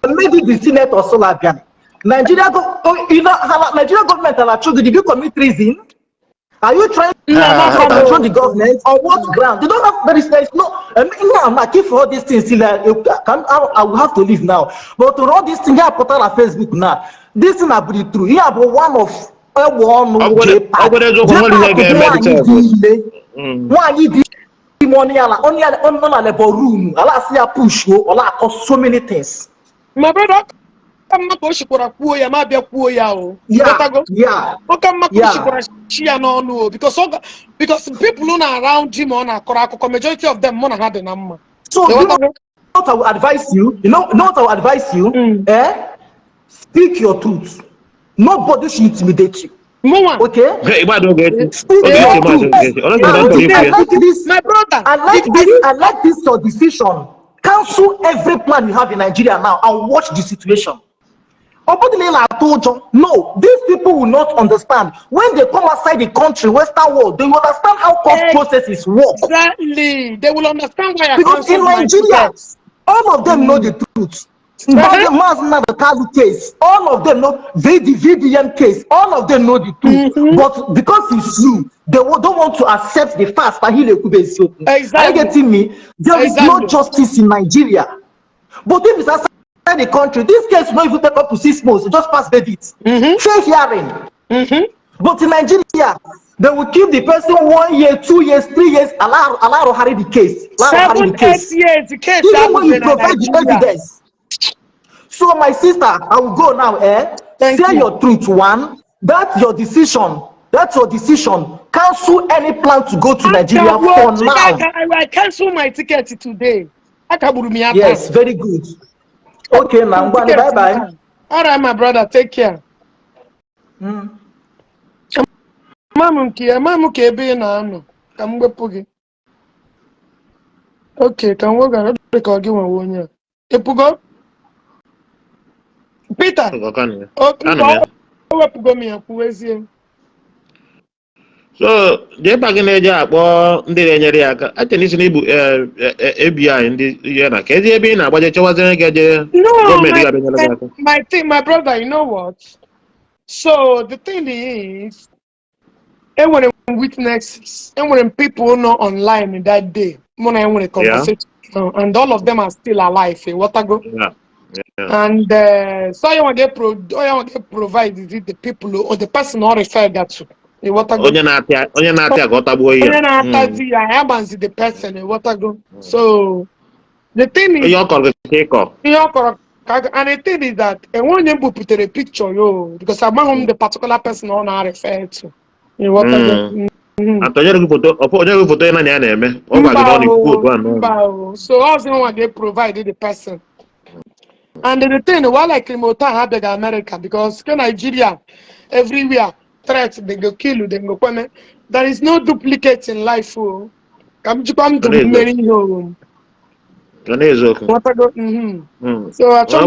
made it the senator Solabian. Nigeria government are choosing. Did you commit treason? Are you trying to control the government? On what ground? They don't have. There is no. I'm not for all these things. I will have to leave now. But to all these things, I put on Facebook now. This thing are pretty true. You have one of one Jpac. Money only on the room. Allah see a push. Allah cause so many things. My brother. Because people who are around him on majority of them had the number. So you know what I will advise you? You know what I will advise you? Speak your truth. Nobody should intimidate you. Okay? Speak your truth. I like this. My brother. I like this your decision. Cancel every plan you have in Nigeria now and watch the situation. No, these people will not understand. When they come outside the country, Western world, they will understand how court processes work. Exactly. They will understand why I because in Nigeria, all of them know the truth. But the Mazinabakalu case, all of them know the VDM case, all of them know the truth. But because it's true, they don't want to accept the fact that he is open. Are you Exactly. getting me? There is no justice in Nigeria. But if it's outside the country, this case will not even take up to 6 months, just pass verdict. Fair hearing. But in Nigeria, they will keep the person 1 year, 2 years, 3 years, allow to hurry the case. 7, 8 years, the case Even when you in provide the Nigeria. evidence. So my sister, I will go now. Say your truth. One, that's your decision. That's your decision. Cancel any plan to go to Nigeria for now. I cancel my ticket today. Yes, very good. Okay, now bye bye. All right, my brother, take care. Mamu ke ebe na ano. Ka m wepụ gị. Okay, ka m wega ka ọ gị nwe onye. Epugo? Peter. Wepụgo m ya kwuwezie. So, Jpac na-eje akpọ ndị na-enyere ya aka. Ache n'isi na ibu ABI ndị ihe na ka ezi ebe ị na-agbaje chọwazire ga-eje gọọmenti ga-abịanyere gị aka. My brother, you know what? So the thing is, when witnesses, when people not online in that day, when I want a conversation, and all of them are still alive. What I go? Yeah. And so I want to provide the people or the person not referred that to. What I go? Onye na-atị ka ọ tagbuo ihe. Onye na-atazi I abanzi the person. What I go? So the thing is, and the thing is that when you put a picture, because I'm the particular person on I refer to. What I go? So also they provided the person. And the thing, while like Mota have the America, because Nigeria, everywhere, threats, they go kill you, they go come. There is no duplicate in life. Come to marry you. What I go? So I try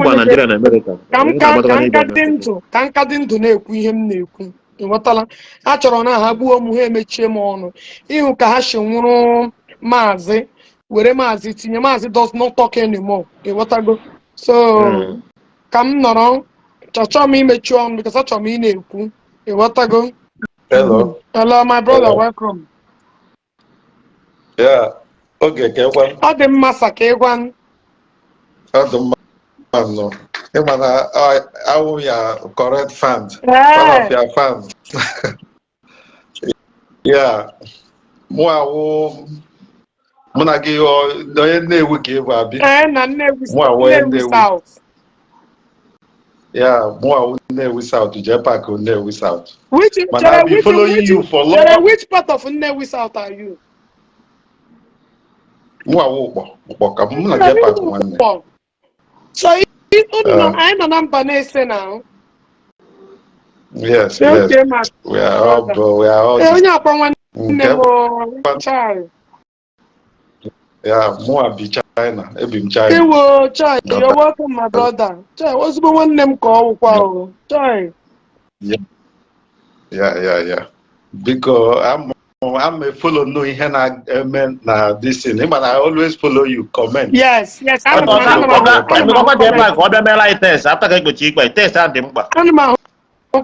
to na-ekwu ihe m na-ekwu. Ịghọtala? A chọrọ na ha gbuo m ha emechie m ọnụ. Ịhụ ka ha si nwụrụ maazị were maazị tinye maazị does not talk anymore. Ịghọtago? So ka m nọrọ chọchọ m imechi ọnụ because achọrọ m ị na-ekwu. Ịghọtago? Hello. Hello, my brother, welcome. Yeah. Okay, Kekwan. Ọ dị mma sa ka ịgwa. Ọ dị mma no. I will your correct fan. One of your fans. Yeah. Muna gi o onye na-ewu ka ịbụ abi. Na Nnewi South. Yeah, more Nnewi South, Jpac Nnewi South. Which I've been following you for long. Which part of Nnewi South are you? So I know number now. Yes, yes. Yes. We are all child. Yeah, more be China. China. Chai, you're welcome, my brother. Chai, what's the one name called? Chai. Yeah. Because I'm a follow no na this thing. But I always follow you, comment. Yes. I'm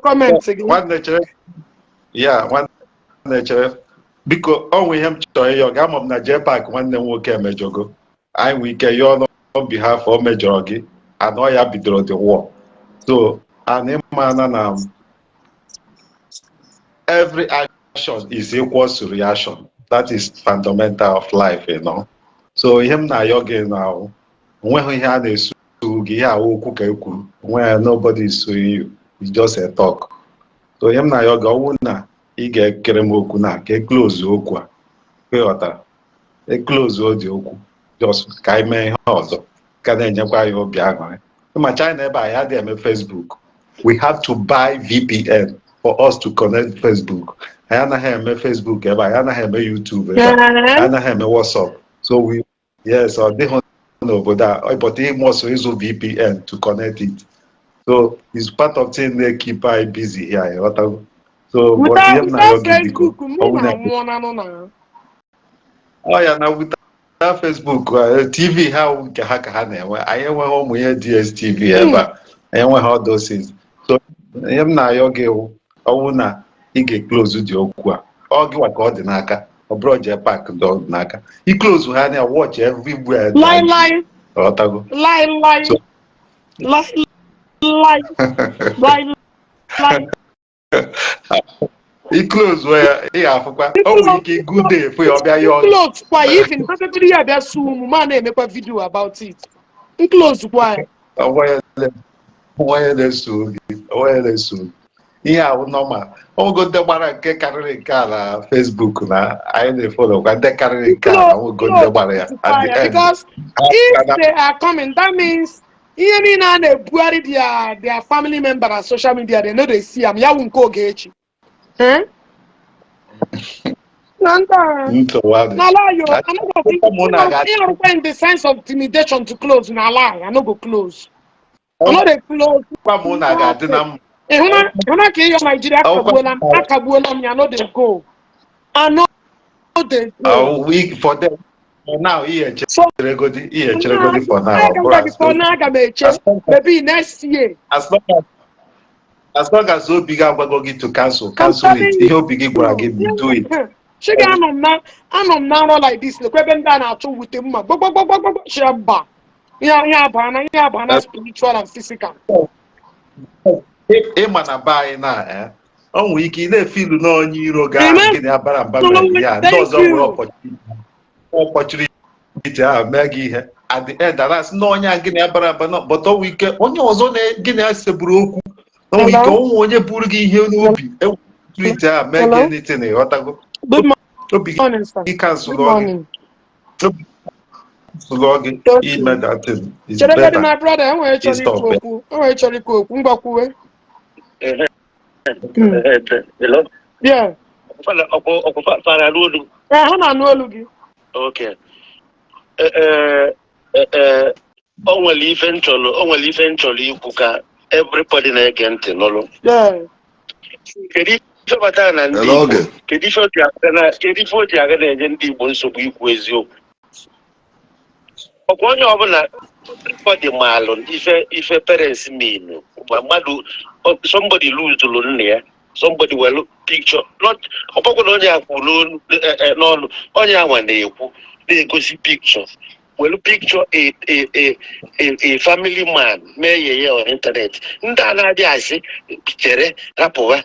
comment again. One nature. Because only him chọrọ your gam of na Jpac nwanne m nwoke emejogo. Anyị nwee ike yọọ on behalf of mejọrọ gị and ọ ya bidoro the war. So and na every action is equal to reaction. That is fundamental of life, you know. So him na yọ gị na onweghị ihe a na-esu gị ihe awụ okwu ka ekwuru. Nobody is suing you. It's just a talk. So him na yọ gị ọwụ na ị ga-ekere m okwu na ka close okwu a ịghọtara close dị okwu just ka anyị mee ihe ọzọ ka na-enyekwa ya obi aṅụrị ma China ebe anyị adịghị eme Facebook. We have to buy VPN for us to connect Facebook. Anyị anaghị eme Facebook ebe anyị anaghị eme YouTube ebe anyị anaghị eme WhatsApp. So ọ dịghị n'obodo a but ị must ịzụ VPN to connect it. So it's part of thing they keep I busy here. So without Facebook, without Facebook, TV, how can I went home here DSTV ever. I went all those things. So I'm not your girl. I wanna get close with your qua. Or give a coordinaka or broad Jpac dog naka. He close with honey, I watch everywhere. Lie. So he close where he have we can good day for your close why even probably have a zoom man make a video about it. Close why? Wireless soon. Yeah, normal. Oh, go there, man. Get carrying car Facebook na. I ain't follow. But they carrying car. I will go there, man. At the end, because if they are coming, that means even and they bury their family member on social media, they know they see them. Ya won't go get you. Eh? into what? Now lie, you. I'm not going in the sense of intimidation to close. Now lie, I'm not go close. I'm not a close. Huna ke yo Nigeria kabuola me, I know they go. I know they go. Week for them. Now, So Cheregodi for now. before now, maybe next year. As long as so big, I'm going to cancel it. He'll begin to do it. She got I'm now like this. The question down out with him. Shamba. Yeah, spiritual and physical. Mana buy na on wiki na-feel no onye iro ga-agịnị abara mba mere ya ndị ọzọ nwere opportunity a mee gị ihe at the end alas na onye agịnị abara mba but ọ wike onye ọzọ na-gịnị aseburu okwu ọ wike onwe onye buru gị ihe n'obi opportunity a mee gị anything ịghọtago obi gị cancel gị ime that thing is better. My brother, I'm going to yeah. Okay. Only eventually you can everybody na gente no. Yeah. So batana ndi. Kedi foti agana ndi Igbo nsogbu ikwu eziokwu. Onye ọbụla body malon ife parents mean mmadụ somebody lose the nne somebody will picture not ọbụkwa na onye akwụ n'ọnụ onye anwa na-ekwu na-egosi picture well picture a family man mee yeye on internet ndị a na-adị asị chere hapụwa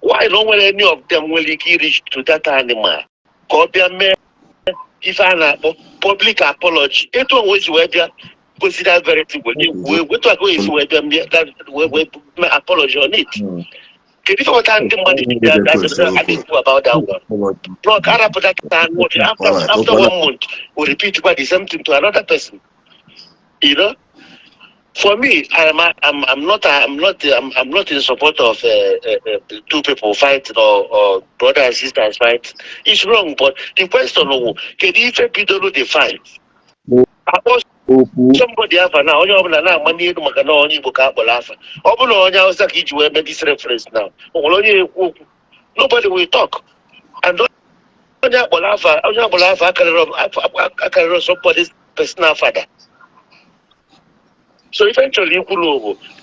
why no nwere any of them nwere ike reach to that animal ka ọ bịa mee if I na public apology, it was where they consider very thing. We talk if we that apology on it. Can you what time the money that's about that one? Look, after after 1 month, we repeat what the same thing to another person. You know, for me, I'm not in support of two people fight or brother and sisters fight. It's wrong, but the question is, can you people they fight? Somebody have now. Money only book up laugh. Make this reference now. Nobody will talk. And I can somebody's personal father. So eventually,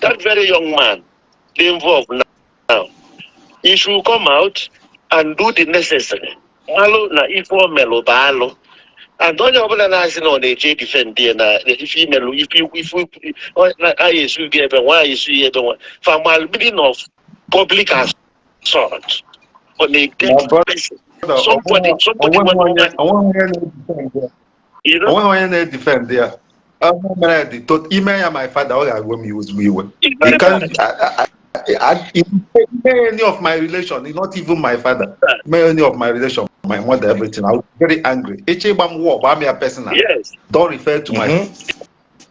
that very young man, the involved now, he should come out and do the necessary. Malo na ifo melo balo. And don't you know the J defend if female if I issue given why is she everyone from my meaning of public assault on a person. Somebody you know I want to defend there. Email my father he can't any of my relation, not even my father, many of my relation, my mother, everything. I was very angry. Yes. Don't refer to my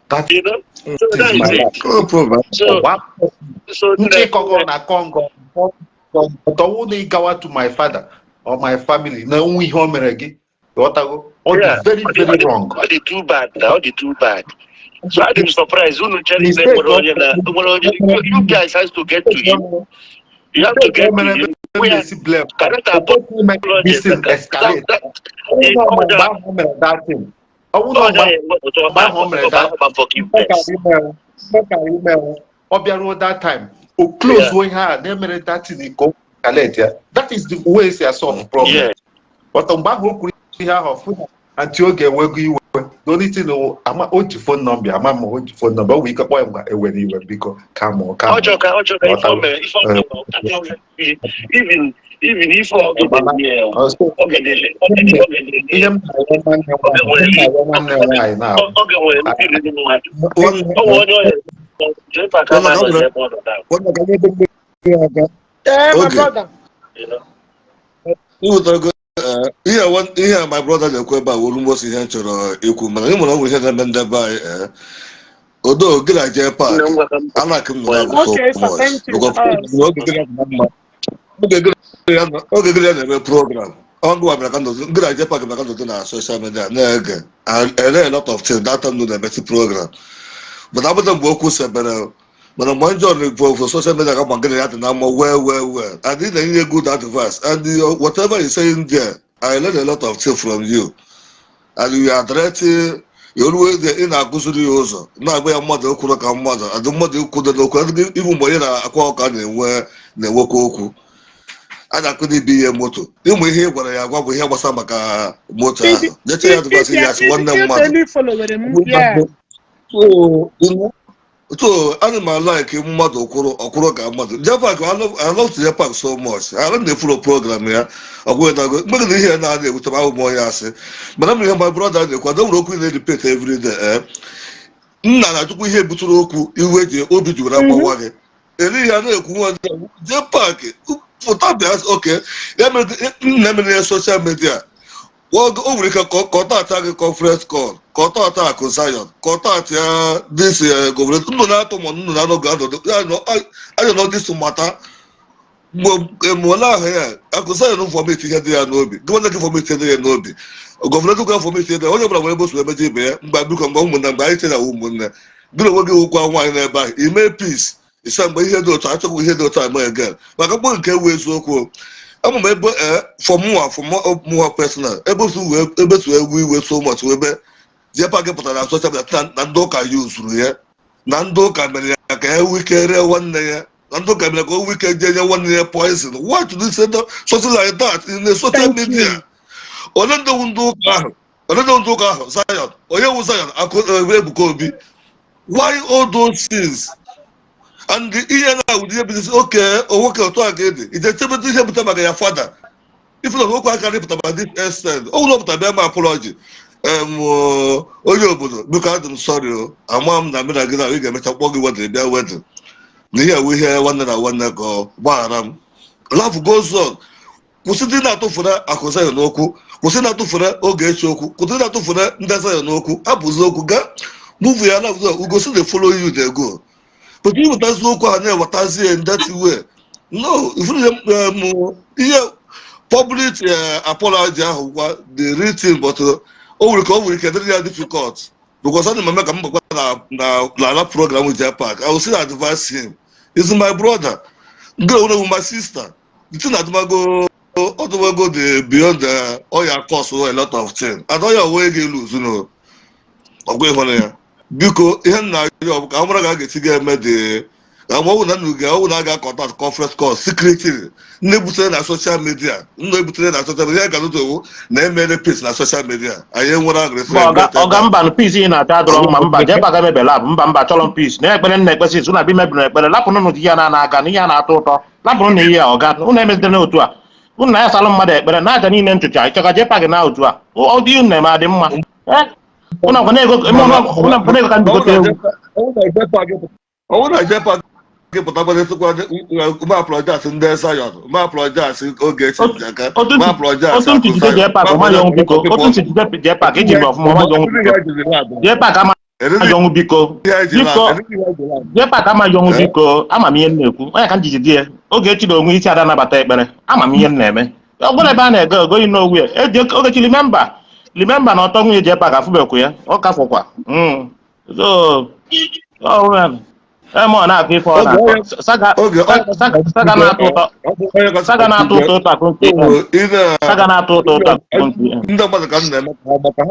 that you know. So is my life. No problem. So to my father or my family. No, we home again. Very, very wrong. All the too bad. Too bad. So I'm surprised. You guys has to get to him. You have to get to him. Messi blame. Correct This is escalate. That thing. I will not buy home that forgiveness. That time. Oh, close when her they made that thing go escalate. That is the way they solve problem. Yeah. But on back home until get where you were. Don't need to know. I'm old phone number. I'm old phone number. We can buy when you were because come on. Even if My Okay. brother. Ihe my brother na-ekwu ebe a wolu mgbọsi ihe chọrọ ikwu mana ị mụrụ ọgwụ ihe na-eme ndị be anyị odo gị na Jpac alak m nọ na so Okay, sir. much Thank you. oge gị na-eme program ọgụ wa mere ka ndụ gị na Jpac mere ka ndụ na social media na-ege a lot of things that time na-emesi program but abụta mgbe okwu sebere mana mgbe njọ for social media ka magana ya dị na mma well and ị na-enye good advice and whatever you saying there I learned a lot of things from you and you are directing you always ị na-akụziri ya ụzọ na-agba ya mmadụ okwuru ka mmadụ adị mmadụ ikwudo n'okwu ibu mgbe ị na-akwa ọka na-enwekwa okwu a na-akụda ibe ihe moto ịmụ ihe ị gwara ya agwa bụ ihe gbasara maka moto ahụ nyecha ya advice ya asị nwanne mmadụ so animal like mmadụ ọkwụrụ ka mmadụ Jpac I love Jpac so much I don't follow program ya ọgwụdago mgbe na ihe na-adị ewute ahụ m onye asị mana m ihe my brother na-ekwado nwere okwu na-edipet every day nna na-achụkwu ihe butere okwu iwe ji obi juru agbawa gị eri ihe a na-ekwu nwa Jpac pụta bịa oke nna mere ya soshal midia o nwere ike ka ọ tata gị conference call ka ọ tata akụ Zion ka ọ tata ya dis gọọmenti nnụ na-atụ ma nnụ na-anọghị anya nọ dis mata mgbe ole ahụ ya akụ Zion fọmeti ihe dị ya n'obi gọvanọ gị fọmeti dị ya n'obi gọvanọ gị fọmeti dị ya onye ọbụla nwere ebe osu emeje ibe ya mgbe biko mgbe ụmụnne mgbe anyị chere ụmụnne gị na onwe gị wụkwa nwaanyị n'ebe ahụ ime peace isa mgbe ihe dị otu achọghị ihe dị otu ama again maka mkpọ nke ewu eziokwu ama m ebe for more personal ebe su egwu iwe so much ebe Jpac pụtara na social media na ndị ụka yuzuru ya na ndị ụka mere ya ka ya wike ree nwanne ya na ndị ụka mere ka o wike jee nye nwanne ya poison why do they say something like that in the social media ole ndị ụka ahụ Zion onye wu Zion Ebuka Obi why all those things and ihe na-awụdi ihe bizi oke nwoke otu a ga-ede ije chebeta ihe pụta maka ya fada ife na nwoke aka rịpụta ma this extent o ụlọ pụta bịa ma apology onye obodo biko adị m sorry ama m na mena gị na ị ga-emecha kpọọ gị wedịn bịa wedịn na ihe ewu ihe nwanne na nwanne ka gbaghara m love goes on kwụsị ndị na-atụfere akụ Zion n'okwu kwụsị na-atụfere oge echi okwu kwụsị na-atụfere ndị Zion n'okwu hapụzi okwu gaa move ya love ugosi dey follow you dey go but you wetazi okwu ha na-ewetazi in that way no ihe public apology ahụ gwa the real thing but o nwere ike dịrị ya difficult because ana m eme ka m gbakwa na ala program with Jpac I will still advise him is my brother nke onwe my sister the thing adịmago ọdụmago the beyond oya cost a lot of things and oya wee ga-eluzu no ọgwa ịhụrụ ya biko ihe nna ya ọ bụ ka ọ mara ga ga-esi ga-eme dị ọwụ na nnu ọwụ na aga contact conference call secretly nne butere na social media nna ebutere na social media ga-alụdowo na emere peace na social media anyị nwere agresi ọga mba na peace ị na-ata adọrọ mma mba Jpac emebela abụ mba chọrọ m peace na ekpere nna ekpesi izu na bi mebiri ekpere lapụrụ nụ ya na-aga n'ihe a na-atọ ụtọ lapụrụ na ihe a ọga unu emezidere otu a unu na ya salụ mmadụ ekpere na aja niile nchụcha ịchọka Jpac na otu a ọdị unu na-eme adị mma ụna ego ka ndị gote ewu ọwụ na Jpac gị pụtakwara esikwa ma apologize ndị Zion ma apologize oge echi aka ma apologize otu ntị jide Jpac ọmaghị ọnwụ biko otu ntị jide Jpac iji mgbe ọfụma ọmaghị ọnwụ biko Jpac amaghị ọnwụ biko Jpac amaghị ọnwụ biko ama m ihe m na-ekwu onye ka m jiji di ya oge echi na onwe isi ada nabata ekpere ama m ihe m na-eme ọ bụrụ ebe a na-ege ogoyi n'owu ya eji ogechi limemba na ọtọ nwunye Jpac afụbekwu ya ọ kafụkwa Emo na-akụ ife ọ na-akọ. Saga na-atụ ụtọ. Saga na-atụ ụtọ ụtọ akụ nke Saga na-atụ ụtọ ụtọ akụ nke ndị mmadụ ka m na-eme ka maka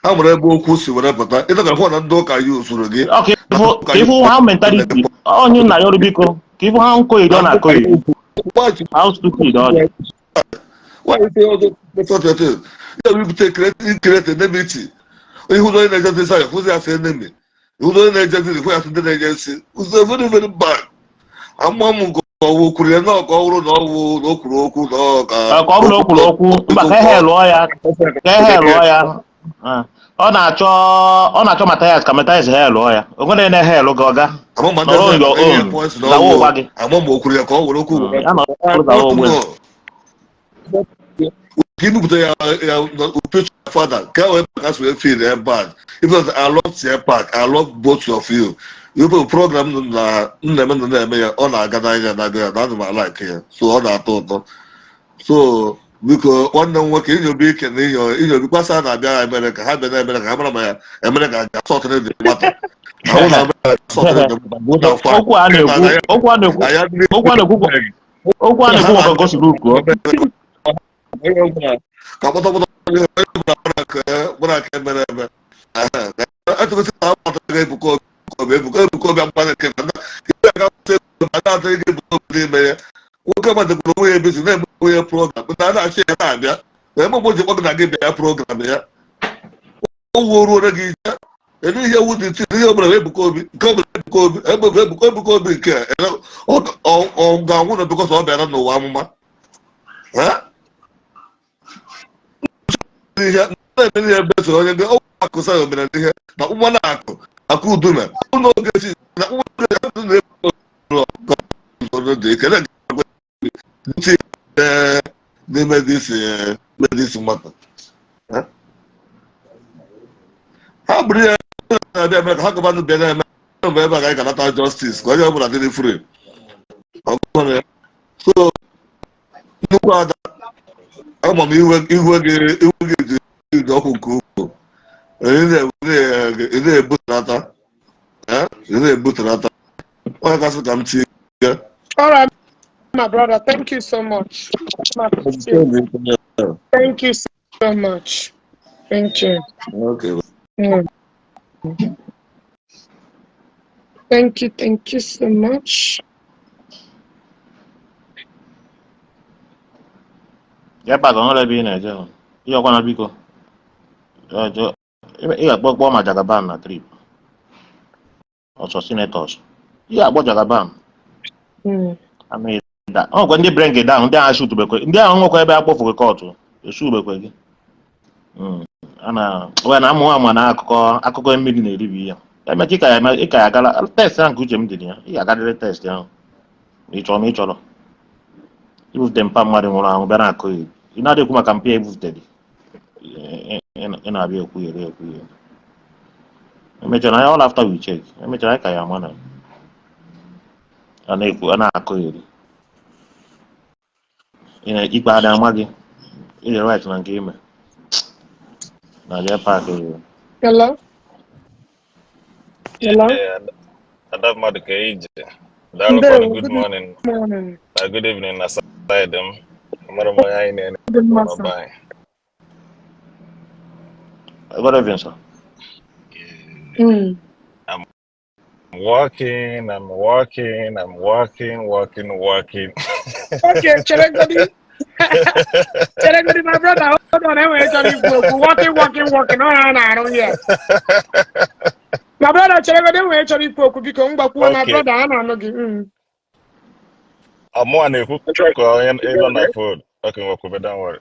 ha nwere ebe okwu si were pụta ịta ka hụ na ndị ụka ya usoro gị ka ifu ha mentality onye nna ya ọrụ biko ka ifu ha nkọ iri ọ na-akọ iri how stupid ọ dị. ibute krete nemiti ihu onye na-ejezi sa hụzi ya sị enemi ihu onye na-ejezi hụ ya sị ndị na-enye nsi ụzọ very very bad ama m nke ọwụ kwuru ya na ọka ọhụrụ na ọwụ na o kwuru okwu na ọka ọ bụrụ o kwuru okwu mba ka ehe lụọ ya ọ na-achọ Mathias ka Mathias he lụọ ya o nwere na-ehe lụ gị ọga nọrọ your own gawa ụgba gị ama ma o kwuru ya ka ọ were okwu ibupụta ya picture father ka wee pass wee feel bad because I love Jpac, I love both of you. You program na nna na-eme ya ọ na-aga n'anya na ya na m like ya so ọ na-atọ ụtọ so biko nwanne m nwoke inyobe ike na inyobe kwasa na-abịa Amerịka ha bịa na Amerịka ha mara ma ya Amerịka ga-asọtụrụ dị mata okwu a na-ekwu maka gosiri ka kpọtọkpọtọ gbara aka mere eme atụgosi na amatara ebuka obi mmadụ nke na-atụ ego ebuka obi n'ime ya nwoke madebụrụ onwe ya ebezi na-eme onwe ya program na a na-achị ya na-abịa na eme mgbe ji kpọgị na gị bịa program ya owu ruore gị ije elu ihe ewu dị iti ihe ọbụla ebuka obi nke ọbụla ebuka obi nke ọ ga-anwụ na bikọs ọ bịara n'ụwa amụma ihe na-eme ihe besoro onye ndị ọgwụ akụsa ya omere ihe na ụgbọ na-akụ akụ udume n'oge si na n'ime disi nwata ha bụrụ ya na-abịa eme ka ha gaba bịa na-eme mgbe ebe a ga ga-anata justice ka onye ọbụla dịrị free so nnukwu ada ama m iwe gị dị ọkụ nke ukwuu ị na-ebutenata onye kasị ka m tie ya. All right, my brother, thank you so much. Thank you so much. Thank you. Okay. Thank you so much. Jpac ọhụrụ ebe ị na-eje ihe ọkwana biko ị ga-akpọkpọ ma Jagaban na trip ọsọ senators ị ga-akpọ Jagaban ọgwa ndị bring it down ndị agha shutubekwe ndị ahụ nwekwa ebe akpọfụ gị kọtụ esubekwe gị na amụ ama na akụkọ mmiri na-eribi ya emecha ị ka ya agala test ahụ nke uche m dịrị ya ị ga-agarịrị test ahụ ma ị chọrọ ibute mpa mmadụ nwụrụ anwụ bịa na-akụ ya ị na-adịkwu maka mpa ebutere ị na-abịa ekwughere emechara anya all after we check emechara anyị ka ya ama na a na-akụ ya ikpe adị ama gị ị dị right na nke ime na Jpac Hello? That mother cage. Good morning. Good evening. Aside them. Good evening, sir. I'm working. Okay, Cheregodi, my brother. Hold on, working. No, I don't hear. My brother, Cheregodi, we actually spoke because my brother, I don't know. I'm one who cook on my food. Okay, don't worry.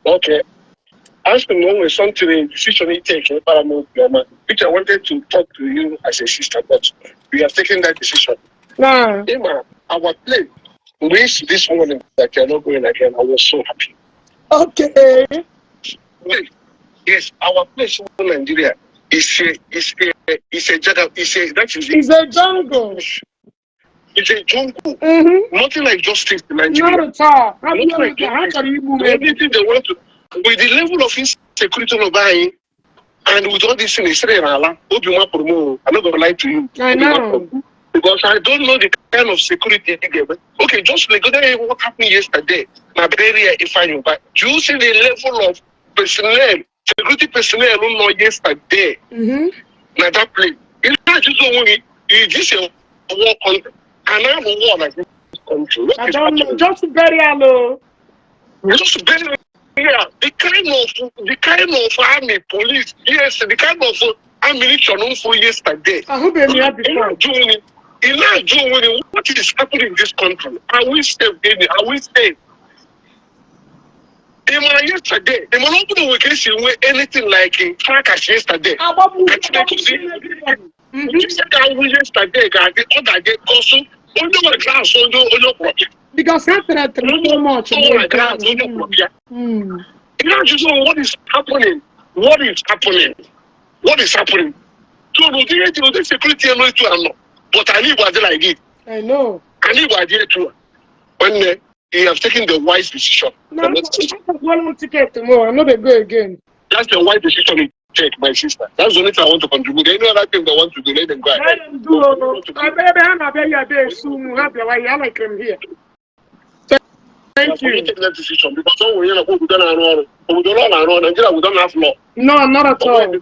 Okay. Ask me when something decision he take, which I wanted to talk to you as a sister, but we have taken that decision. Nah. Emma, our plane, which this morning that you're not going again, I was so happy. Okay. Yes, our place in Nigeria is a jungle. It's a jungle. It's a jungle. Nothing like justice in Not Nigeria. at all. Everything they want to, with the level of insecurity of buying, And with all this thing, I'm not going to lie to you. I know. Because I don't know the kind of security they give. Okay, just like what happened yesterday. My barrier, if I know, but do you see the level of personnel, security personnel who know yesterday? Now that place, it's not just only this a war country, and I have a war like this country. I don't know. Just very hello. Just very the kind of army, police, yes, the kind of ammunition for yesterday. I hope you have before. What is happening in this country? Are we safe? Are we safe? Yesterday, they were not going to anything like in fracas yesterday. Because after so much. What is happening? What is happening? What is happening? So the security but I need what I did. I know. I need what I did too. When you have taken the wise decision. No, one ticket tomorrow. I'm not going to go again. That's the wise decision you take, my sister. That's the only thing I want to contribute. Any other thing they want to do, let them go ahead. Let them do. I bet soon. I like them here. Thank you. Take that decision because we don't have law. No, not at all.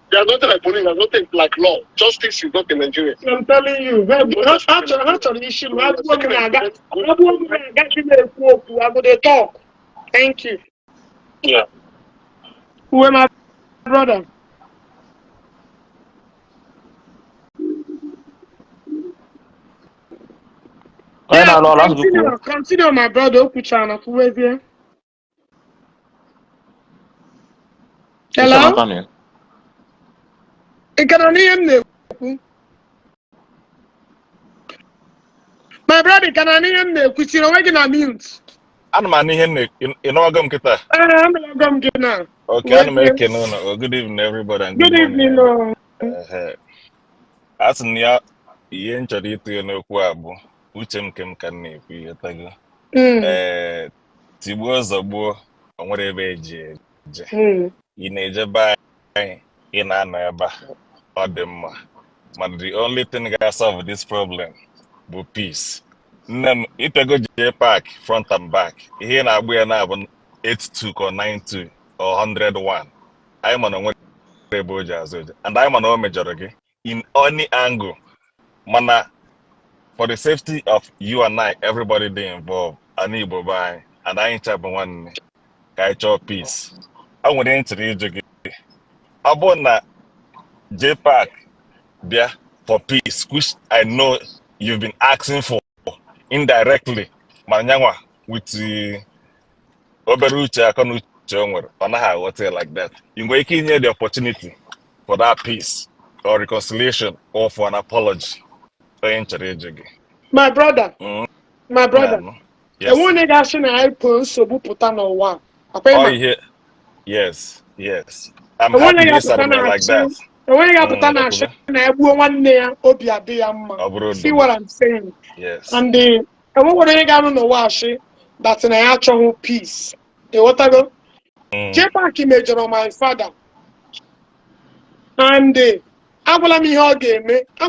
They are not like police. They are not like law. Justice is not in Nigeria. I'm telling you. Actually, issue. I go to talk. Thank you. Yeah. Who am I, brother? Continue, my brother. Hello? My brother, can I name the question? I'm mute. I'm welcome kita. I'm welcome now. Okay, I'm making good evening, everybody. And good evening. As near yen charity no kwabo, uchem kem kan ne fi tago. Tibo zabo whatever je. Ineje ba ina na ba odemma. But the only thing that solve this problem is peace. Then if you go Jpac front and back, here na we na 82 or 92 or 101. I'm on a and I'm on a majority in any angle. Mana, for the safety of you and I, everybody they involved, I need to buy, and I ain't having one peace. I want to enter the Abona Jpac there for peace, which I know you've been asking for indirectly. Manyangwa with the Oberucha Kanucha on a hotel like that. You go hear the opportunity for that peace or reconciliation or for an apology. My brother. My brother. Yes. The one that I put so putano one. Oh, yeah. Yes. I'm happy this like that. See what I'm saying? Yes. And the what I got on the wash that's an actual peace. The what I go? Jpac major on my father. And I'm gonna me I'm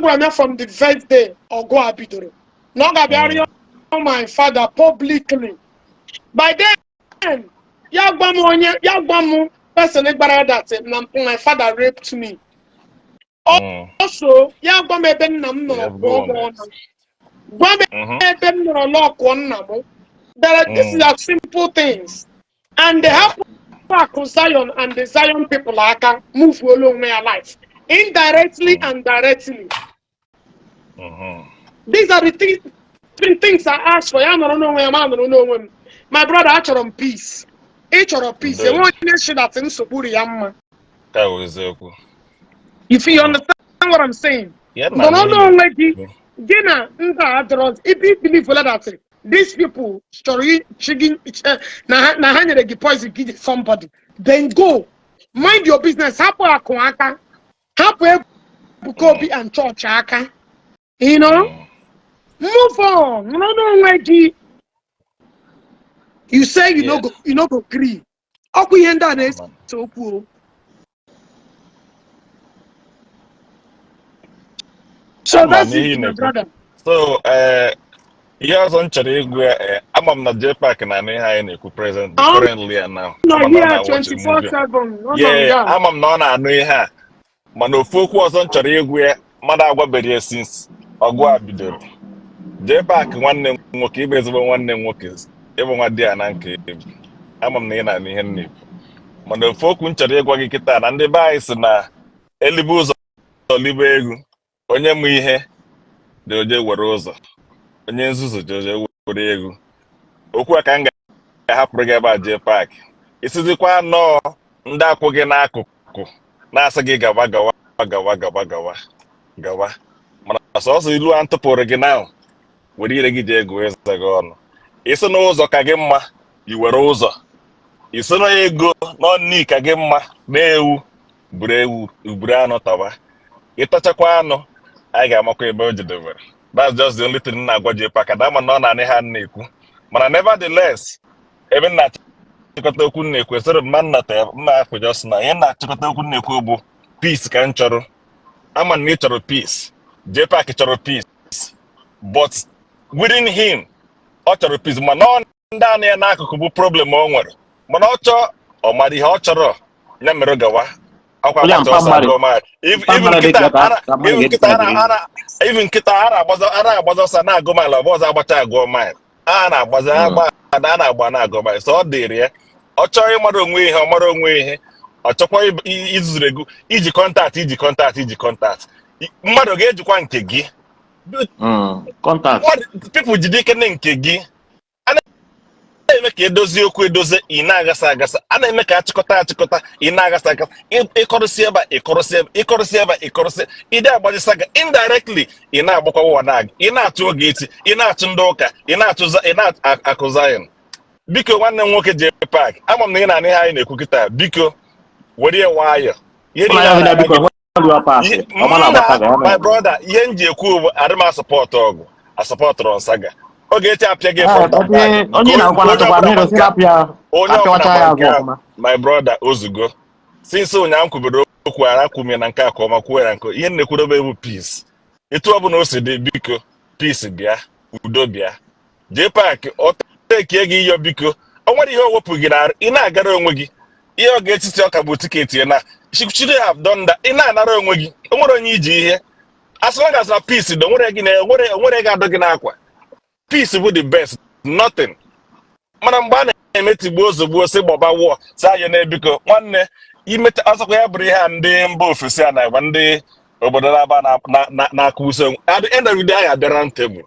gonna from the first day or go abidore. Not gonna on my father publicly. By then, Yagbamu person that my father raped me. Also, Yagbamu ben nam no these are simple things. And they have Zion and the Zion people can move along their life. Indirectly and directly. These are the three things I ask for. I don't know. My brother, I on peace. Each of peace. You want to shit that's in Suburi Yamma. You feel, you understand what I'm saying? Yeah, but no, like Gina, if you believe that these people story chicken na poison give somebody, then go. Mind your business. Hapo akwaka. Hapo Bukobi and church aka. You know? Move on. No, like you say you know go agree. Okuyenda is so cool. So ama that's m ihe it, ị my na-ekwu. brother. So ihe ọzọ m chọrọ ịgụ ya ama m na Jpac na ihe anyị na-ekwu currently ya now No, ama na ọ here na-watch movie. 24/7. No, no, Yeah, yeah. ama m na ọ na-anụ ihe a mana ofu okwu ọzọ m chọrọ ịgụ ya mmadụ agwabeghị ya since ọgụ a bidoro. Jpac nwanne m nwoke ịbụ ezigbo nwanne m nwoke ịbụ nwa di ya na nke ebu ama m na ị na-anụ ihe m na-ekwu mana ofu okwu m chọrọ ịgwa gị kịta na ndị be anyị si na elibe ụzọ libe egwu onye mụ ihe dị oje were ụzọ onye nzuzu ji oje were egwu okwu a ka m ga-ahapụrụ gị ebe a Jpac isizikwa nnọọ ndị akwụ gị n'akụkụ na-asị gị gawa gawa gawa gawa gawa gawa mana sọsọ ilu a ntụpụrụ gị na were ire gị ji ego eze gị ọnụ isi n'ụzọ ka gị mma iwere ụzọ isi na ego n'ọnụ ka gị mma na-ewu buru anụ tawa ịtachakwa anụ anyị ga-amakwa ebe o jedebere. That's just the only thing na-agwa Jpac adama na ọ na-anị ha na-ekwu mana nevertheless ebe na-achịkọta okwu na-ekwu esoro mma akpụ just na ihe na-achịkọta okwu na-ekwu bụ peace ka m chọrọ ama na ị chọrọ peace Jpac chọrọ peace but within him ọ chọrọ peace mana ọ ndị anụ ya n'akụkụ bụ problem o nwere mana ọ chọọ ọ mara ihe ọ chọrọ ya mere gawa akwa agbata ọsọ agụma even nkịta ara agbaza ọsọ na-agụ mile ọbụ ọzọ agbacha agụọ mile a na-agba na-agụ so ọ dịrị ya ọ chọọ ịmara onwe ihe ọ mara onwe ihe ọ chọkwa izuru ego iji kọntaktị mmadụ ga-ejikwa nke gị people jide ike nke gị a na-eme ka edozie okwu edozie ị na-agasa agasa a na-eme ka achịkọta ị na-agasa agasa ịkọrịsị ebe ịkọrịsị ebe ịdị agbajisa ga indirectly ị na-agbakwa ụwa na-aga ị na-achụ oge eti ị na-achụ ndị ụka ị na-akụ Zion. Biko nwanne m nwoke Jpac ama m na ị na-anị ihe anyị na-ekwu kịta biko were nwayọ my brother ihe m ji ekwu bụ adị m asọpọtụ ọgụ asọpọtụrụ Nsaga oge echi apịa gị my brother ozugbo since ụnyaahụ m kwubere okwu ara kwumie na nke a ka ọma kwuo ya nke ihe na-ekwudobe bụ peace etu ọ bụla o si dị biko peace bịa udo bịa Jpac ọ tekie gị iyo biko o nwere ihe o wepụ gị na ị na-agara onwe gị ihe ọ ga-etiti ọka bụ tiketi ya na should have done that ị na-anara onwe gị o nwere onye iji ihe as long as na peace do nwere ga-adọ gị n'akwa peace bụ the best nothing mana mgbe a na-eme tigbuo ozugbo si gbaba wụọ saa ya na-ebiko nwanne imeta ọzọkwa ya bụrụ ihe a ndị mba ofesi a na-agba ndị obodo na-aba na-akụ uso at the end of the day anyị abịara na tebụl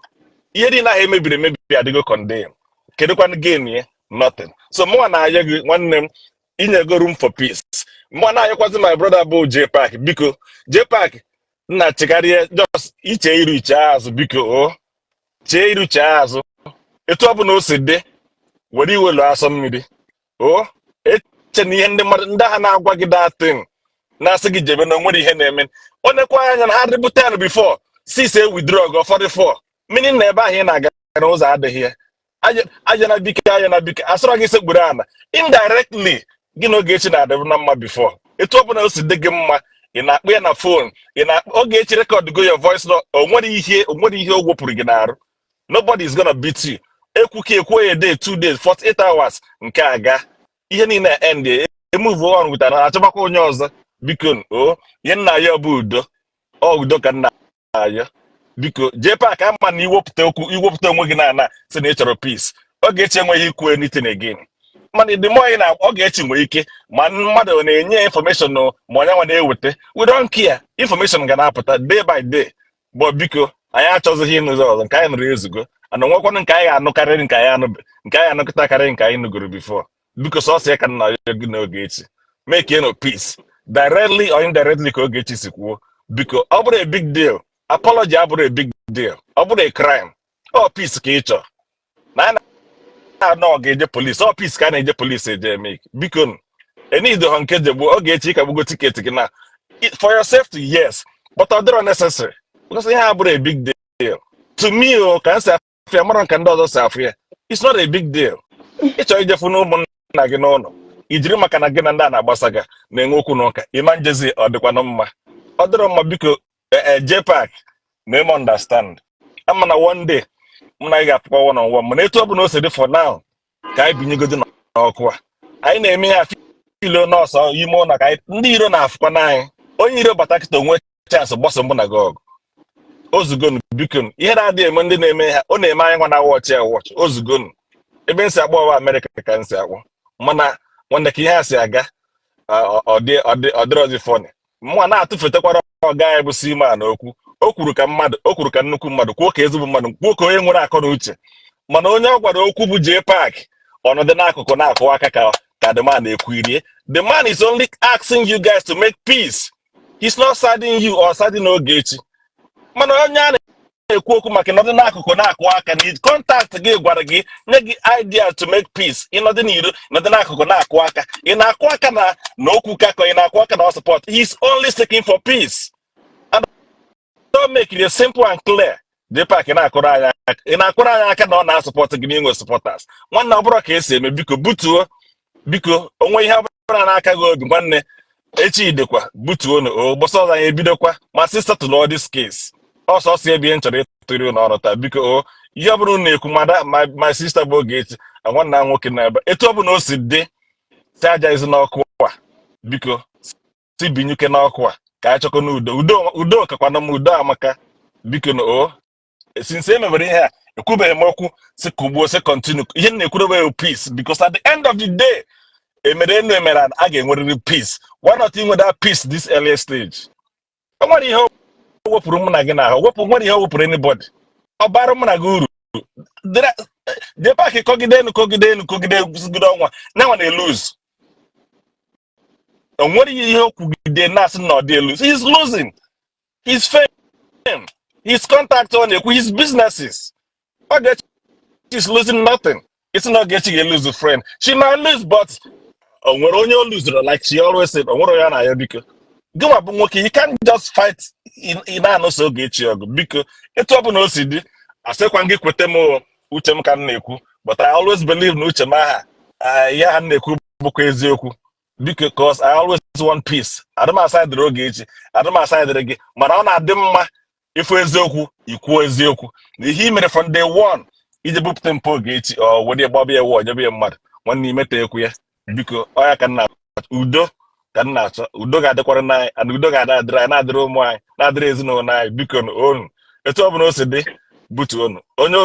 ihe dị na ha emebiri emebi adịgo condemn kedụkwanụ gain ya nothing so mụnwa na-ayọ gị nwanne m inyego room for peace mụnwa na-ayọkwazi my brother bụ Jpac biko Jpac nna chegharịa just iche iru iche azụ biko chee iru chee azụ etu ọ bụla o si dị were iwelu asọ mmiri eche na ihe ndị mmadụ ndị agha na-agwa gị datin na-asị gị jebe na onwere ihe na-eme ọ nekwa anya na ha dịbụ 10 before 6 withdraw go 44 meaning na ebe ahụ ị na-aga n'ụzọ adịghị ya aja na bike asọrọ gị segburu ana indirectly gị na Ogechi na-adịbụ na mma before etu ọ bụla o si dị gị mma ị na-akpụ ya na phone Ogechi record go your voice no onwere ihe o wepụrụ gị n'arụ nobody is gonna beat you ekwu ya day 2 days 48 hours nke aga ihe niile end move on with na achọbakwa onye ọzọ biko ihe nna ya bụ udo ka nna ya biko Jpac ama na iwepụta onwe gị na si na ị chọrọ peace Ogechi enweghị ikwu anything again mana the more na Ogechi nwere ike ma mmadụ na-enye information ma onye nwa na-eweta we don't care information ga na-apụta day by day but biko anyị achọzighị ịnụzi ọzọ nke anyị nụrụ ezugo ana nwekwanụ nke anyị ga-anụkarịrị nke anyị anụkịta karịrị nke anyị nụgoro before biko sọsọ ya ka nna ya gị na Ogechi make it no peace directly or indirectly ka Ogechi si kwuo biko ọ bụrụ a big deal apology abụrụ a big deal ọ bụrụ a crime peace ka ị chọrọ na na ga-eje polisi peace ka a na-eje polisi eje make biko enido ha nke jegbu Ogechi ka gbugo tiketi gị na for your safety yes but ọ dịrọ necessary because ihe abụrụ a big deal to me ka m si afịa mara nka ndị ọzọ si afịa it's not a big deal ịchọrọ ijefu na ụmụnna gị n'ụlọ ijiri maka na gị na ndị a na-agbasa ga na-enwe okwu n'ụka ịma njezi ọ dịkwanụ mma ọ dịrọ mma biko Jpac May me understand. I'm gonna one day, I'm not going one on one. When to open us for now, Kai be good in Aqua. I name me a filo no so you more like I need on half one eye. Only the batak to wait chance of bosom monagog. Ozugun beacon. You had the Monday name, only my when I watch. Ozugun. Even say about America can say, Mana, when the key has a ga, or the funny. Mwana to fit a guy will see man, Okuru can mad, Okuru can nuku mad, Quoke is woman, Quoko in what I can uche. Manonya, what Okubu Jpac, or the Nako Konako Wakaka, the man they query. The man is only asking you guys to make peace. He's not siding you or siding no gate. Manonya. Kwoku maka nọdụ n'akụkụ na-akụ aka need contact gị gwara gị nye gị idea to make peace ịnọdụ n'iru nọdụ n'akụkụ na-akụ aka ị na-akụ aka na okwu kakọ ị na-akụ aka na support. He's only seeking for peace and don't make it simple and clear. Jpac na-akụrụ anyị aka ị na-akụrụ anyị aka na ọ na-asọpọt gị n'inwe supporters. Nwanne ọ bụrụ ka esi eme biko butuo biko onwe ihe ọbụla n'aka gị obi nwanne echi dịkwa butuo no gbọsọ ọzọ anyị ebidokwa ma sister to all this case. Also, see being to return on because you have no my sister Bogate, and one now working there, but it will no sit there. Saja is no qua because see, you can not qua. Kachako Udo, Kakwana Muda Maka, because since everybody here, you could be a moku, Sekubo, se continue. You could have peace because at the end of the day, a Medan again, what is peace? Why not think without peace this earlier stage? And what do you hope? Wepụrụ mụ na gị na ahụ wepụ nwere ihe wepụrụ anybody ọbara mụ na gị uru Jpac kọgide ọnwa na na-lose o nwere ihe okwugide na-asị na ọ dị lose. He's losing his fame, his contact on his businesses. He's losing nothing. It's not getting a lose friend. She might lose, but when you lose, like she always said, you can't just fight in an so get you because it's open OCD. I say can get with them Uchem can neku, but I always believe in Uchemaha. Yeah, neku boku because I always want peace. I don't side the road gate, I don't side the gate. Marana Demma, if we're Zoku, you quo Zoku. The he made from day one. Either book tempo gate or when you're Bobby award, you'll be a mud. When you met a queer because I cannot Udo. Udo ga adịkwara na and Udo ga adịra na-adịrị ụmụ anyị na-adịrị ezinụlọ anyị biko onu etu ọ bụla o si dị butu onu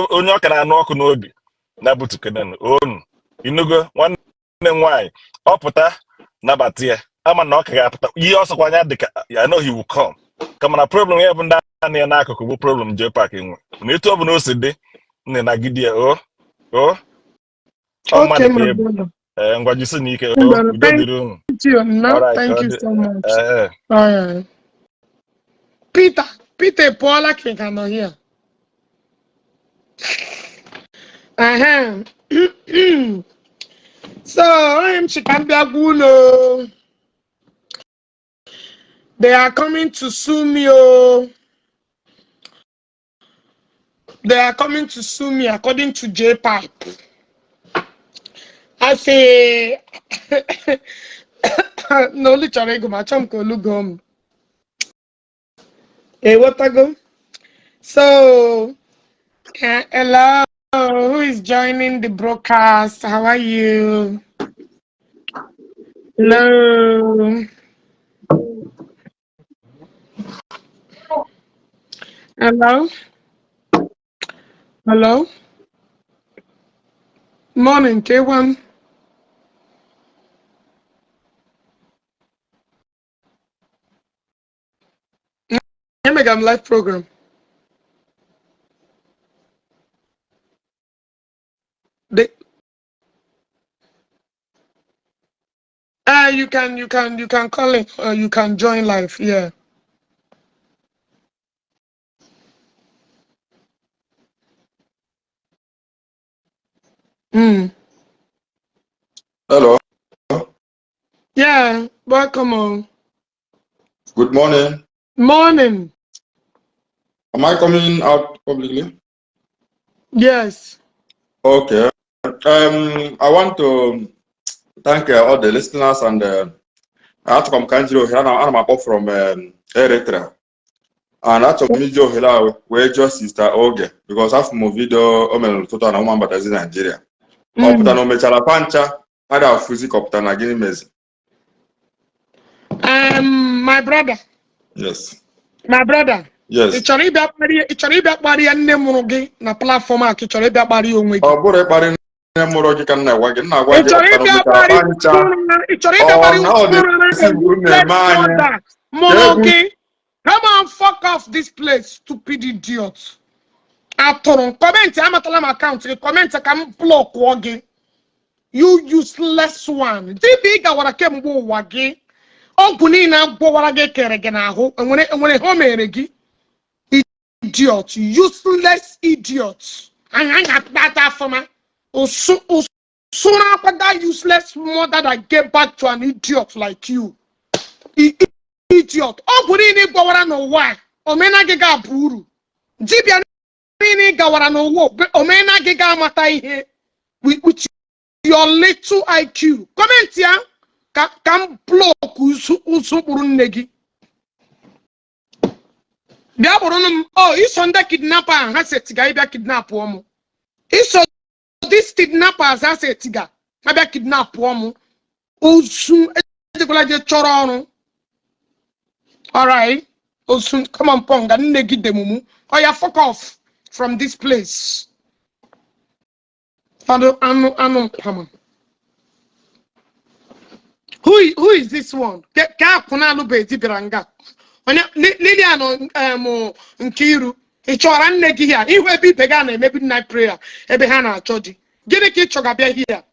onye ọka na-anụ ọkụ n'obi na butu kenen onu inugo nwanne nwaanyị ọ pụta nabata ya ama na ọ ka ga-apụta ihe ọsọkwa anya dịka I know he will come kama na problem ya bụ ndị anị ya n'akụkụ bụ problem Jpac enwe na etu ọ bụla o si dị nne na gidi ya o Okay, my brother. Thank you. No, right, thank you so much. All right. Peter, Paula cannot hear. So I'm Chikambiagulo. They are coming to sue me. They are coming to sue me according to Jpac. I say, no, literally, go my chum go look home. Hey, what I go? So, hello, who is joining the broadcast? How are you? Hello. Hello. Hello. Morning, K1. I make a live program. You can call it. You can join live. Yeah. Hello. Yeah. Welcome on. Good morning. Morning. Am I coming out publicly? Yes. Okay. I want to thank all the listeners and I have to come here. I'm from Eritrea. and achọrọ m iji ohere a wee jụọ Sister Oge because afọ m vidio o mere n'ụtụtụ na nwa mbatazi Naijiria ọ pụta na o mechara pancha ha ga-afụzi ka ọ pụta na gịnị mezi. My brother. Yes. My brother. Yes. Ị chọrọ ịbịa kparịa nne mụrụ gị na platform a ka ị chọrọ ịbịa kparịa onwe gị? Ọ bụrụ ịkparị nne mụrụ gị ka nna agwa gị Ị chọrọ ịbịa kparịa mụrụ gị? Come on, fuck off this place, stupid idiot. Atụrụ comment amatala m account gị, comment ka m block gị. You useless one. Dibi gawara kemgbe ụwa gị. Ọgwụ niile agwọwara gị kere gị n'ahụ. Enwere ha mere gị. Idiot, useless idiot. Anya kpata afọma. Sooner after that useless mother that gave back to an idiot like you. Idiot. Ọgwụ niile gwọwara n'ụwa. Omena gị ga-abụ uru. Dibịa niile gawara n'ụwa. Omena gị ga-amata ihe. With your little IQ. Comment here. Can block usukpuru nne gị. Bịa bụrụ m, iso ndị kidnapper ha setiga ịbịa kidnap ọmụ. Iso these kidnappers ha setiga ha bịa kidnap ọmụ. Osu ejekwala je chọrọ ọrụ. Alright. Osu, come on, ponga nne gị demumu. Oya, fuck off from this place. Anu, come on. Who is this one? Ka kunanu bezi biranga. Lilian Nkiru. Ichora nne gị here. Ihu ebe ibe ga na maybe night prayer. Ebe ha na achọji. Gịnị ka ịchọga bịa here?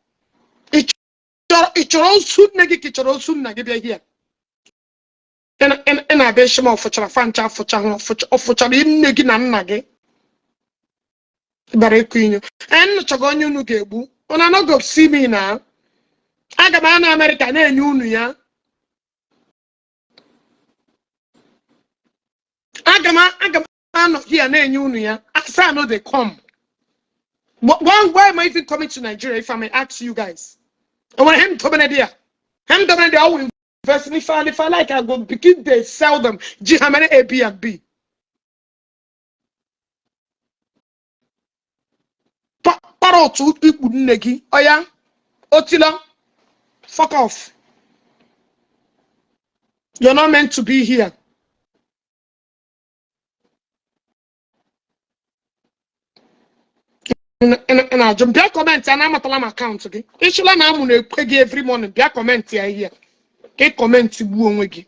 Ichọrọ osu nne gị ka ịchọrọ osu nna gị bịa here. Ena abịa shima ọfụchara fancha ọfụchara nne gị na nna gị. Bara ịkụ inyo. Nchọga onye unu ga-egbu. Una no go see me now. Aga m na America na-enye unu ya. Aga m anọ here na-enye unu ya. Asa I know they come. Why am I even coming to Nigeria if I may ask you guys? I want him to be there. Him to be there. I will invest. If I like, I go begin to sell them. How many Airbnb? Parotu ipu negi. Oya. Otila. Fuck off. You're not meant to be here. And I jump back comment and I'm at my account again. Ishula na amu pegi every morning. Back comment here. Get comment to wegi.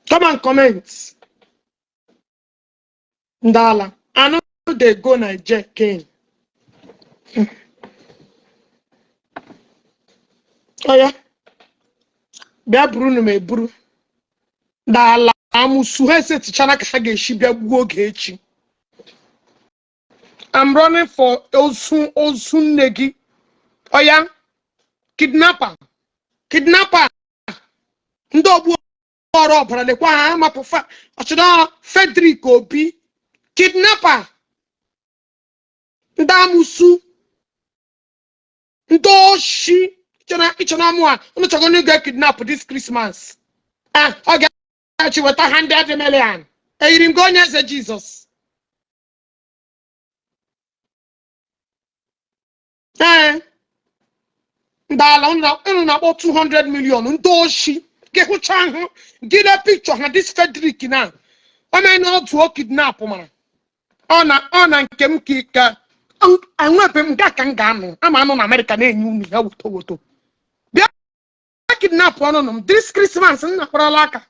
Come on, comment. Ndala. I know they go Nigeria again. Oh yeah. Bia Bruno me buru. Ndala amusu hese tichana ka ga eshi bia gbuo oge echi. I'm running for Osun Negi. Oh yeah? Kidnapper. Ndobu oro brale kwa ama pofa. Achida Frederick Obi. Kidnapper. Ndamusu. Ndoshi. Ichana mwa. Uno chagoni get kidnapped this Christmas. Okay. You were 100 million. You didn't go near Jesus. Ndala una about 200 million. Ndoshi. Get who chang. Get a picture of this Frederick now. I may not to kidnap man. Ona kem kika. I want them gakangano. I'm an American name. You to. Be kidnap one of them. This Christmas in Naparalaka.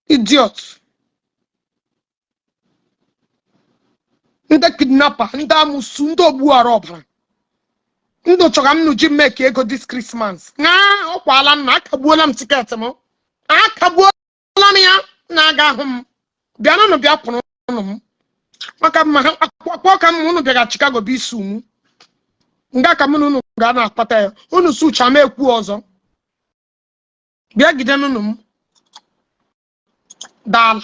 Idiot. Nda kidnapper. Nda musundo buaroba. Ndo chogam no Jpac ego this Christmas. Na okwala na akabuola m ticket mo. Akabuola m ya na aga hum. Bia no bia pono no. Maka ma akwa ka m unu bia Chicago bi su mu. Nga ka m unu ga na akpata ya. Unu su chama ekwu ọzọ. Bia gide no m. Dal.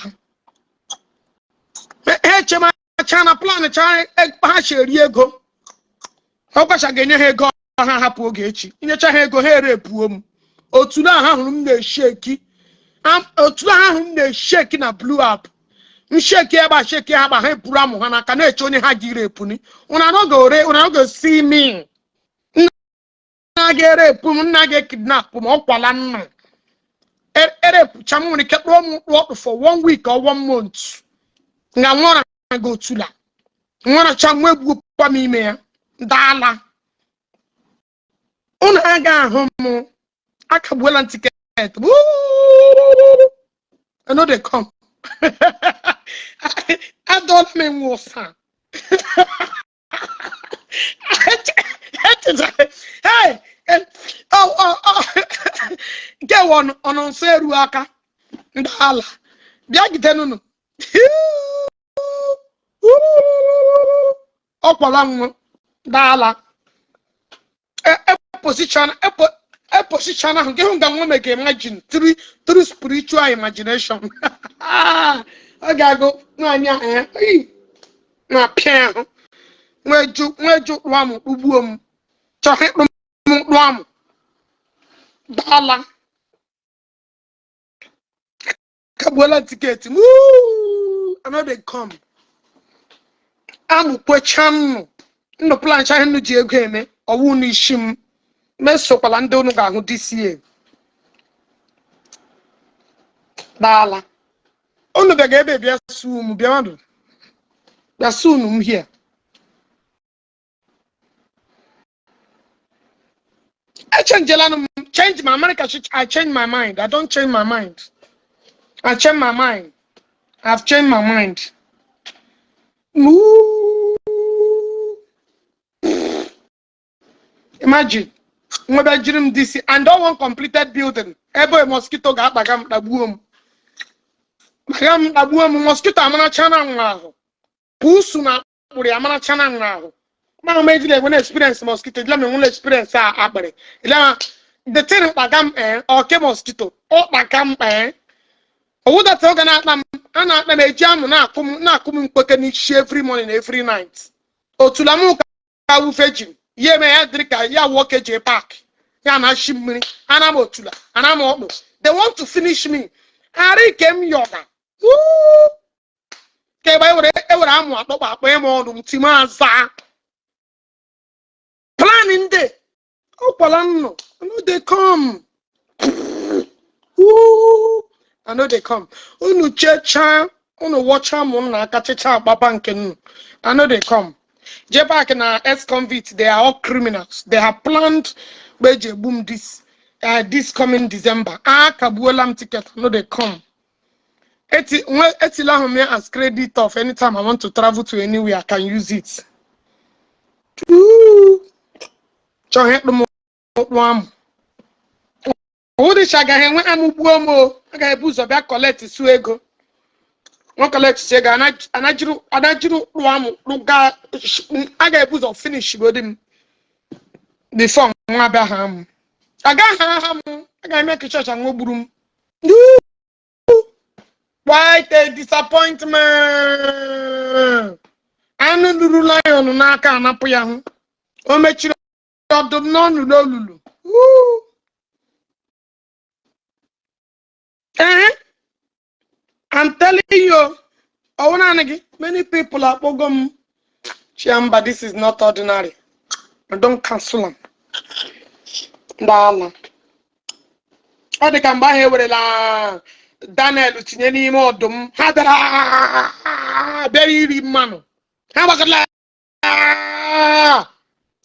Chema chana plan cha ha sheri ego. Ọkwacha ga-enye ha ego ha hapụ oge echi. Inyecha ha ego ha erepuo m. Otu na ha hụrụ m na-esheki. otu ahụ na shake na blue up shake eba shake aba ha puru amu ha na ka na eche onye ha gire epuni una no go see me na ga rape na ga kidnap mo kwala nna rape chamu ni kekro mu work for 1 week or 1 month nga nwara go tula nwara chamu egwu pa mi ime ya dala una aga ahụ mu akagbuela ticket I know they come. I don't mean Wosa. Hey, get one on Seruaka. Dala. Biagitenu. Opalang Dala. A position. A position and give them make imagine through spiritual imagination. I gotta go. No, na piano. Where you ram ubuum. Chocolate ram. Dollar. Kabula ticket. Woo! I know they come. I'm Quacham. No plan, I no game. Or wound is shim. Meso palando no gago this year. Dala. Ono the gebe bia soon beyond. Ya soon here. I change my mind. I change my mind. I don't change my mind. I change my mind. I've changed my mind. Ooh. Imagine. Mother dream this and don't want completed building. Ebo mosquito got bagam da boom. Bagam da boom mosquito amana chana ngaho. Pusu na puri amana chana ngaho. Ma imagine when experience mosquito, let me only experience abere. The thing bagam okay mosquito. O bagam owo that oga na na jam na akum mkpeke ni every morning every night. Otulamu ka wu fejim. Ye me adrika ya work Jpac. Ya na shimiri. Ana mo tula. Ana mo okpo. They want to finish me. Ari kem yoga. Woo! Ke ba e were amu atokpa akpo e mo odum ti ma za. Planning day. Oh palanno. I know they come. Woo! I know they come. Unu checha, unu watcha mo na kachicha baba nke nu. I know they come. Jpac and ex-convicts, they are all criminals. They have planned Beje boom this coming December. Kabuolam ticket, no they come. Etila home as credit of anytime I want to travel to anywhere, I can use it. Odi shaga he when amubuomo, aga ebuzo bia collect suego. One collect sega anajiru ruamu ruga aga ebuzo finish godin before nwa bia ham. Aga ham aga make church and oburum. Quite a disappointment. Anu lulu lion n'aka anapu ya hu. O mechiri odum n'onu lolulu. I'm telling you, many people are pogom. Chiamba, this is not ordinary. I don't cancel them. Dala. I think I'm by here with la Daniel Utinyani modum. Hadara very man. How was it like?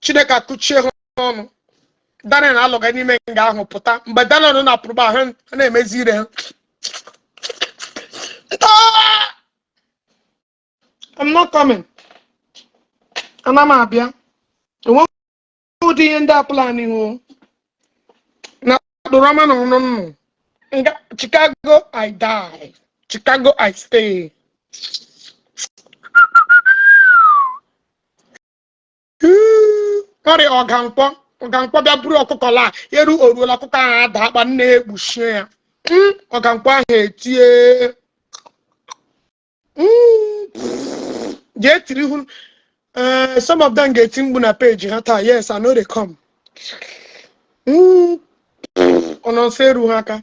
Chideka kuche hono. Daniel alo gani menga ho puta. But Daniel no approve hen. Na emezire. I'm not coming. And I'm abia. I want to end up planning. Now, the Roman no. Chicago, I die. Chicago, I stay. Sorry, Ogampo bia buru okokola. Yeru oru la kuka ada ba na egbushie ya. Ogampo ahetie. Some of them getting buna page. Yes, I know they come. Onon seru haka.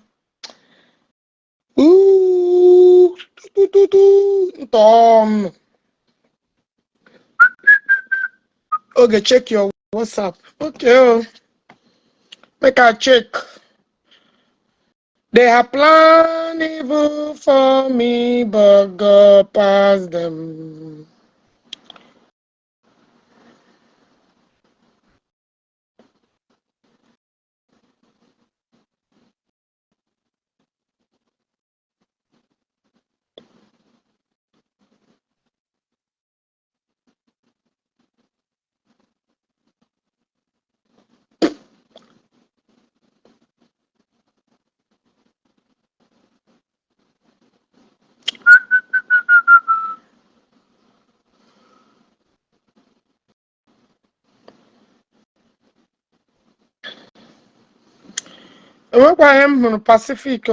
Tom. Okay, check your WhatsApp. Okay. Make a check. They have planned evil for me, but God passed them. What I am on Pacific.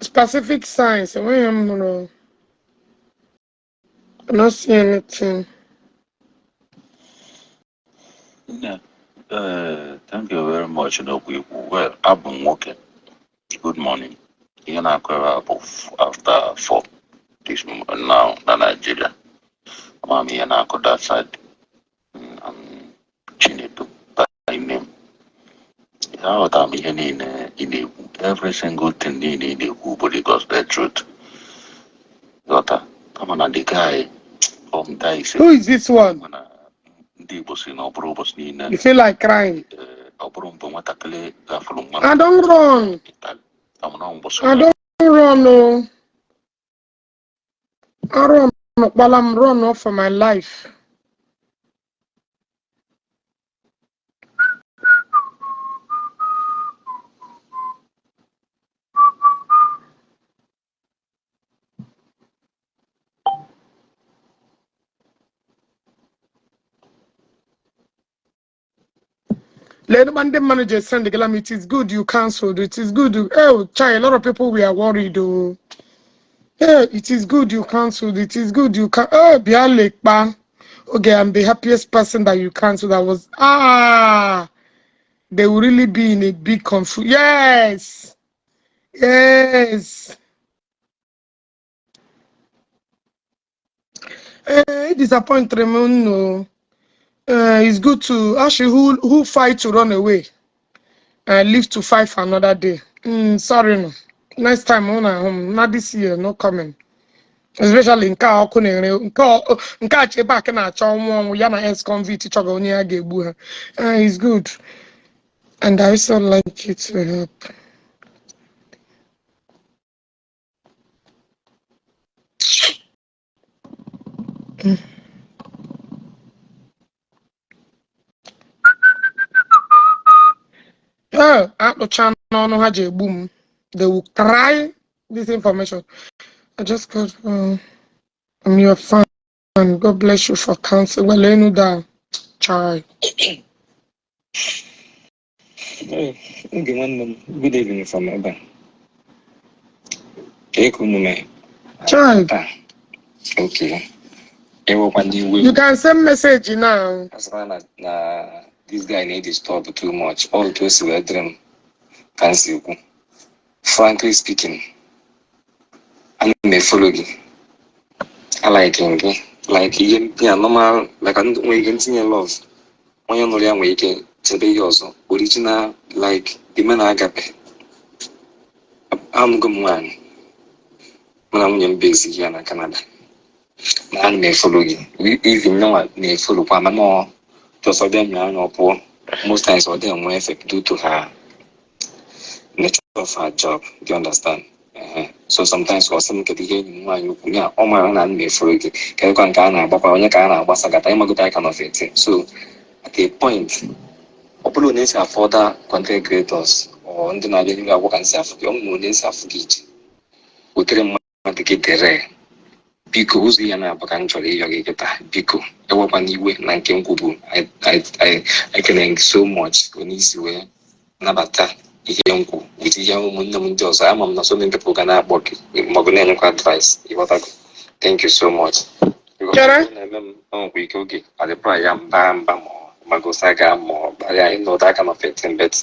Specific science. Where am I? I not see anything. Yeah. Thank you very much. Well, I've been working. Good morning. You know, after 4 this now in Nigeria. Mommy and I got that side. I'm Chinedu by name. How I'm in every single thing in but it goes the truth. Daughter, come on, the guy from Dice. Who is this one? You feel like crying? I don't run. I don't run. No. I run while I'm run off for my life. Let the manager send the girl. It is good you cancelled. It is good. Oh, child, a lot of people we are worried. Oh, yeah, it is good you cancelled. It is good you can. Oh, Bialekpa. Okay, I'm the happiest person that you cancelled. That was they will really be in a big confusion. Yes, yes. Disappointed. No. It's good to actually who fight to run away and live to fight for another day. Sorry, no. Next time on home, not this year, no coming. Especially in car in Jpac na achọ nwa ya na ex-convict chọrọ onye ya ga-egbu ha. It's good. And I also like it to help. Akpụcha n'ọnụ ha ji egbu m. They will try this information. I just got I'm your fan. God bless you for counsel. Well, I know that. Child. Good evening from Eba. Child. Okay. You can send message now. This guy need to stop too much. All those who dream fancy. Frankly speaking, I may follow you. I like him. Like normal, like I don't want to see love. When you're not waking, to be also original, like the man agape. I'm good man. When I'm busy here in Canada. I may follow you. We even know I may follow Panama. Just for them, no poor. Most times, for them, more effect due to her nature of her job. Do you understand? So sometimes, for some getting all my own and may follow you. Can you but when you can, what's a time ago, I cannot fit. So at a point, Opolo needs have further content creators or the Nigeria work and self young moons have gate. We can get the rare. biko ụzọ ya na-abụ ka m chọrọ ịyọ gị kịta biko ewekwa n'iwe na nke m kwubu ekele gị so much onye isi wee nabata ihe nkwu with ihe ụmụnne m ndị ọzọ ama m na so many people ga na-akpọ gị maọbụ na-enyekwa advice ịghọtago thank you so much na-eme m ọnwekwa ike oge adịpụra ya mba magosa ga ma ọ kparịa ịnọdụ aka na 15 bet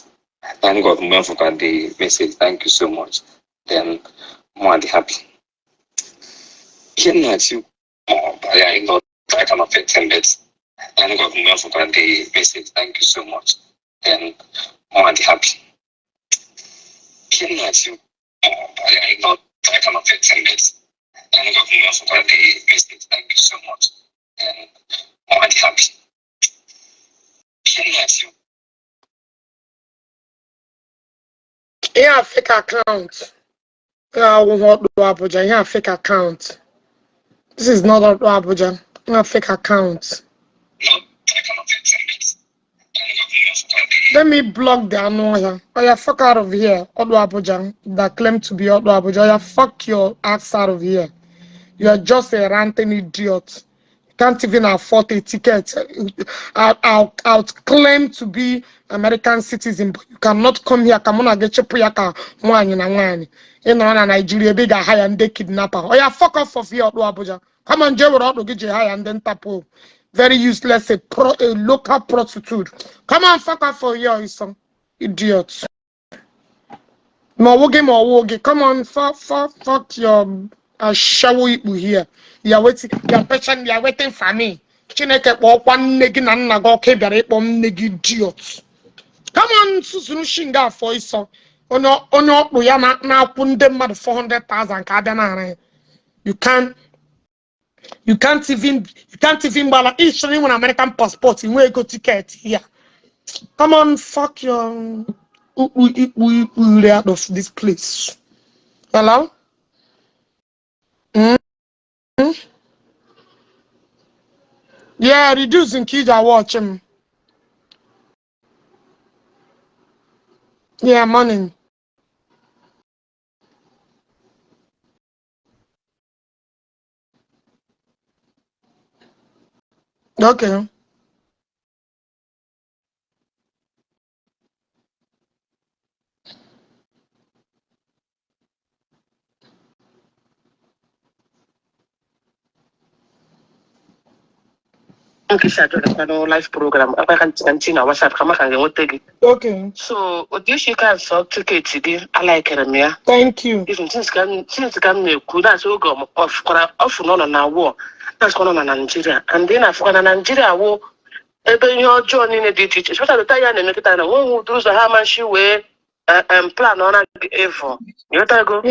thank God mgbe m fụkwa the message thank you so much then more dị happy ihe m na-achị ma ọ kparịa ịnọdụ aka na 15 bet thank God mgbe m fụkwa the message thank you so much then more dị happy ihe m na-achị ma ọ kparịa ịnọdụ aka na 15 bet thank God mgbe m fụkwa the message thank you so much then more dị happy Yeah, fake account. Yeah, what do Abuja? Yeah, fake account. This is not Abuja. Yeah, fake account. Let me block the annoyer. Oh yeah, fuck out of here. Odo Abuja that claim to be Odo Abuja. Oh yeah, fuck your ass out of here. You are just a ranting idiot. Can't even afford a ticket. I'll claim to be American citizen, but you cannot come here. Come on, I get your puyaka one in a one. In Nigeria, big a high and they kidnapper. Oh yeah, fuck off of here, Abuja. Come on, Joe, or get you high and then tapo. Very useless, a local prostitute. Come on, fuck off for here, some idiots. No woge. Come on, fuck your. I show you here. You are waiting. You are patient. You are waiting for me. Chineke walk one negi na na go kebere pom negi idiot. Come on, susunu shinga for iso. Ono ya na kunde mad 400,000 ka abia na. You can't even bala each one American passport in where go ticket here. Come on, fuck your we out of this place. Hello? Yeah, reducing kids are watching. Yeah, morning. Okay. Okay, live program. I can continue. WhatsApp. Okay. So, what you can so ticket today? I like it, Thank you. Even since come that's all go off no war. That's going on in Nigeria. And then I've got Nigeria war. Even your journey in the ditch. Especially the time and make it and one who does the Hamashi way plan on evil. You go.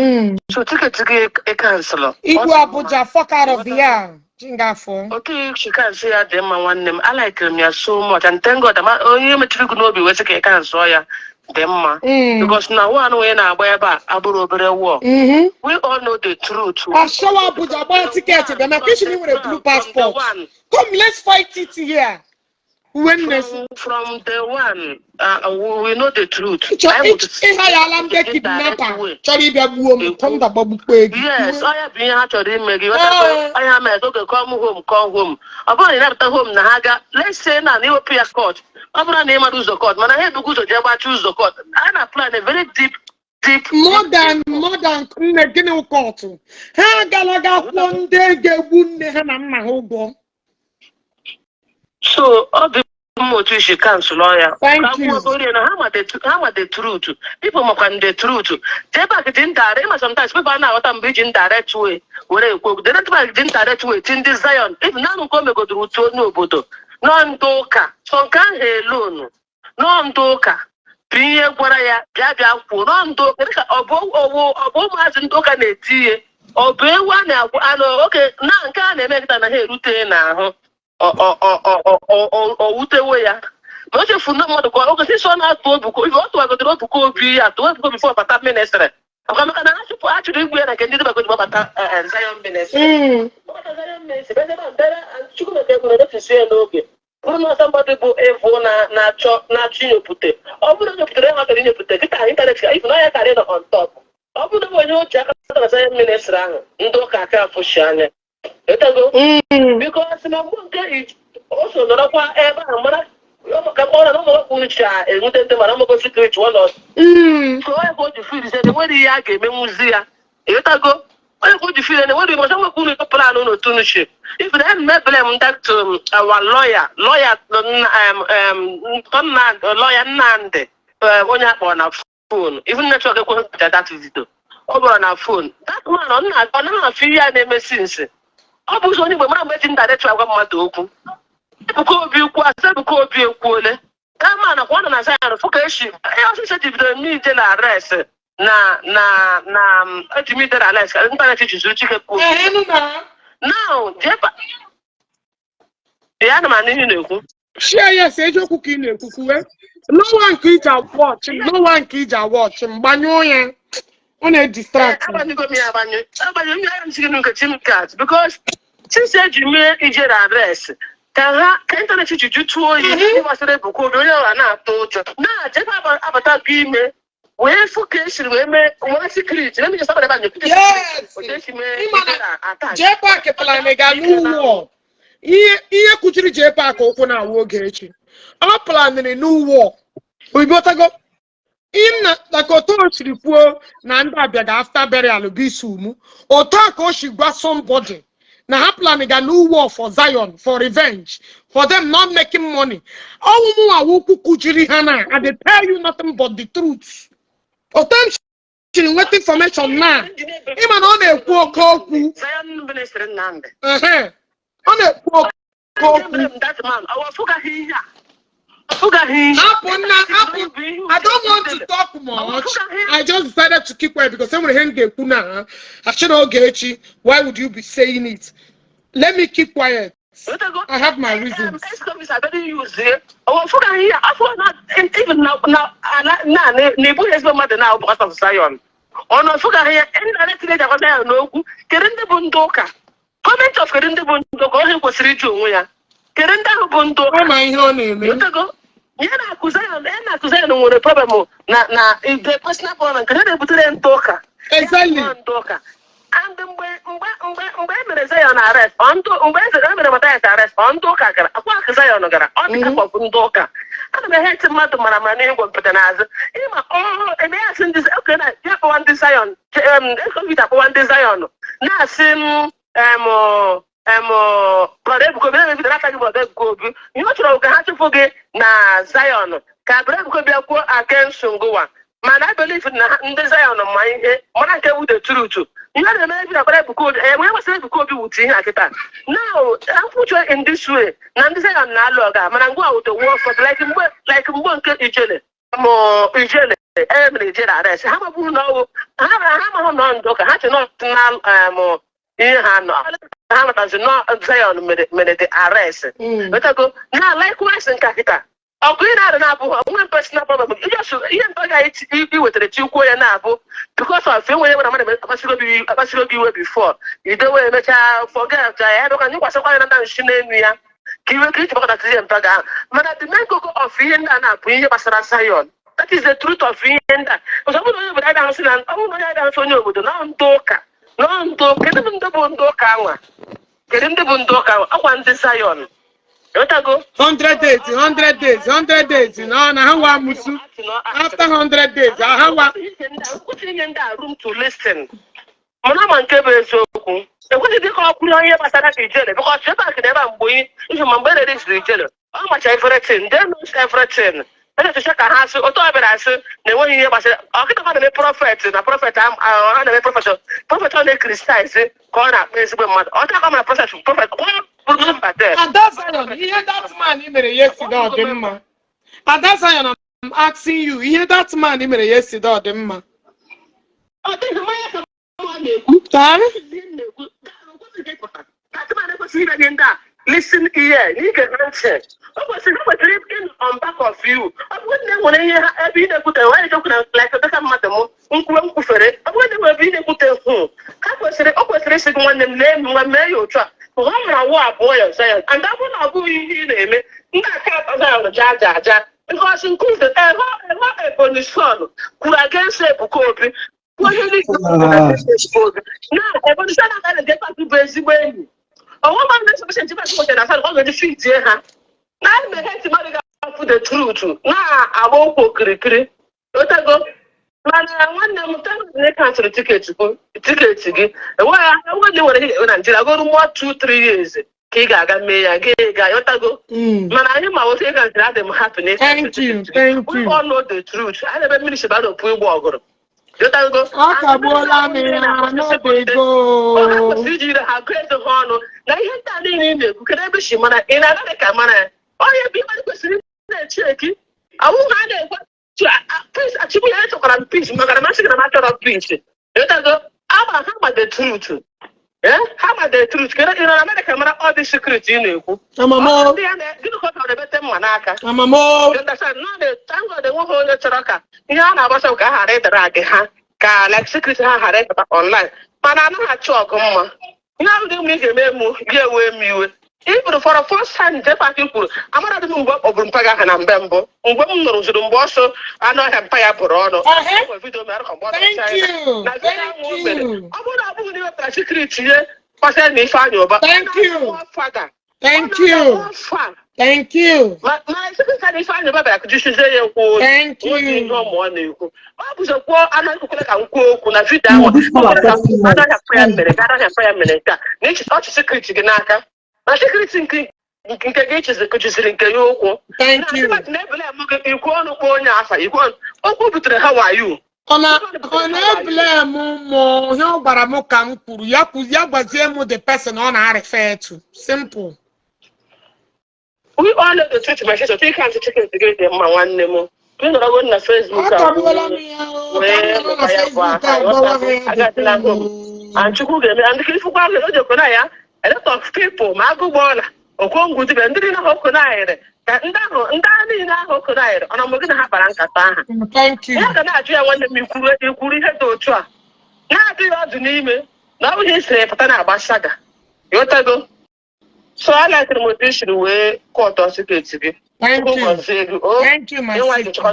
So ticket to get a counselor. Igbo Abuja, fuck out of here. Okay, she can't say them and one name. I like them so much, and thank God. You may think no be where they can so ya them because now one way now buy back Abu war. We all know the truth. I show Abuja buy a ticket to them. I wish you with a blue passport. Come, let's fight it here. From the one, we know the truth. Yes, I have been actually making. I am a come home. About another home, Nahaga. Let's say now, you pay a court. I'm not name of the court. Man, I had to go to Jpac choose the court. I apply a very deep. More than Guinea court. Ha Galaga one day get wounded. So all the motive she cancel lawyer. Thank you. How the truth? People can the truth. Jpac didn't direct. Sometimes people are now what bridge in direct way. Where you go, they don't direct way. In this Zion, if none come go to no bodo, no doka. So can alone. No doka. Pinye kwaraya bia kwuo no ndo ka obo mazin doka na-etie obewa na okay na nke a na-emekita na ha erute na ahụ wutewe ya ma o chefu na mmadụ kwa oge si so na atụ obuko ife otu agodoro obuko obi ya atụ obuko before bata ministry akamaka na achụpụ achụrụ igwe ya na nke ndị dịbago bata Zion ministry Zion ministry ebe na ndara chukwu na ekwu na ofisi ya n'oge Bruno somebody bụ evo na-achọ inyopụte ọ bụrụ nyopụtere ha chọrọ inyopụte dịka internet ka ifu na ya karị nọ on top ọ bụrụ na onye oche aka na Zion ministry ahụ ndị ụka aka afụshi anya Because my monkey also not ever. No more and we did the secret one. So I go to feel the way the yak gave me Muzia. Go. I go to feel and what was a plan on to if they had met them that our lawyer, Nande, on a phone, even not that visitor. Over on our phone. That man on a few years since. I was only when I'm waiting that I got my dog. Because you because you cool. Come on, one and a sign of focus. I also said if the meeting arrest. Ultimately, arrest. I don't teach you to cool. Now, Jpac. Yeah, man, you know. Share yes, ejo cooking kukuwe. No one kids are watching. No one kids are watching. Banyo on a distraction. Because since you made a address, can't I teach you to you was a book or not? Now, Jpac avatar give me. Where focus, we may one secret. Let me just talk about you. Yes, Jpac plan new war. Iye kuchiri Jpac okwu na wogechi. Our plan in a new war. We better go. In like otochiri kwuo na ndị abịa after burial be sumu. Otako she got somebody. Now her plan a new war for Zion for revenge for them not making money. All who kuchiri hana and they tell you nothing but the truth. Otam what information now? Even on a poor call. Zion minister Nande. On a poor that man, our Fuga here. I don't want to talk much. I just decided to keep quiet because someone hang the kuna. I should not get you. Why would you be saying it? Let me keep quiet. I have my reasons. Even now, neighbor has no matter now because of Zion. On a Fuga here, and no, Kerenda Bundoka. Comment of Kerenda Bundoka was rich. Kerenda Bundo, my honey. Yeah, Kuzan on a problem. Now, if the personal one and Kerenda put it in Doka. Exactly. And when Zion arrest, on to arrest, on to Kaka, a quack Zion, on the cup of Bundoka. And I had to matter my name was Petanaz. And I asked this, okay, I one Zion, one Zion. Now, sim, you know, have to forget na Zion. Cabrera could be a quote against Sungoa. Man, I believe in the Zion of my head. When I tell you the truth, you know, the man code, and we must have to copy with him. Now, I'm put you in this way. Nandiza and Naloga, man, I'm going to work for like one Ijele, more Ijele, Emily Jera. How about you know? How am Doka? How to not now in Hano? How does not Zion made the arrest? But I go now, likewise in Kakita. I'll go out and Abu, one personal problem. You just you with the two quay and Abu because I feel whenever I'm be before. You don't want to forget. I don't know what's going on. Shinemia. Give a critical that is in Paga. But at the man go of Ian and Abu, Zion. That is the truth of Ian. Because I don't know what I don't see. I don't know what I don't know with the non-talker. Non-talker, get him the Bundoka. Get him the Bundoka. I want the Zion. 100 days, 100 days, 100 days. No, now how musu? After 100 days, how putting in that room to listen. Manaman Kebe so. And what did they call Kuya Basara Ijele? Because Jpac never going if you remember this Ijele. How much everything? They knows everything. And to check a house, Otoberase, the one year was I'll get about the prophet, and a prophet, I'm a prophet, prophet on the Christians, corner, basically, or talk about a prophet. And that's Zion. Hear that man in the yesterday, Demma. And that's Zion. I'm asking you. Hear that man in the yesterday, Demma. I think the man listen here, you can answer. I was dripping on back of you. I wouldn't want to hear every day put away like a better madam. Uncle Fere. I wouldn't be able to home. I was racing one name, one mail truck. One boy of Zion. And that one I'll go in here. Not Jaja. Because include the ever on the son. Could I can say Bukobi? What you need to now, every son I get back to Brazil. woman is supposed to be able to already feed her. Now I hate to marry for the truth. Now I won't go kiri. What I go? Man, I want them to cancel the tickets again. Why I want you to go to more 2-3 years. Kiga me again. What I go? Man, I am I was saying that them happiness. Thank you. We all know the truth. I never finished about the poor walker. You don't go. Akabola me, no they go. Oh, I you have great honor. Now you have in the Karabi Shimana in another camera. Oh, you be able to check it. I won't have it. Please, actually, I took on peace. Magamasi, a matter of peace. You don't go. I'm the truth. Yeah, how about the truth? Can you America all the secrets in you? I'm a more. I'm a more. You understand? No, the tango, the one who let Raka. Yana was a car, like secrets had online. But I know how to talk. Now they make a memo, get away me. Even for the first time, Jpac people, I'm not the move up over Paga and Bembo. Umboso, I know have Paya Porono. Thank you. Thank you. Thank you. Thank you. Thank you. My second time, if I never back, you should say, thank you. No morning. I was a poor, I'm not going to go. I don't have prayer minute. I don't have prayer minute. Nature touch secret in Naka. My secret thinking. Thank you. How are you? The person on I refer to. Simple. We all know the truth, my sister. You can't check it together, my one name. You know, I go on Facebook. I got to home. And you could get me, and the kids who are a lot of people, Mago Bola, or Congo, and didn't know how could I. And how could I? And I'm going to have a thank you. I want me to could have to try. Now, do you have to name it? Now, we say, Patana Basaga. You go. So I like the motivation way court or secret. Thank you. Thank you, my sister.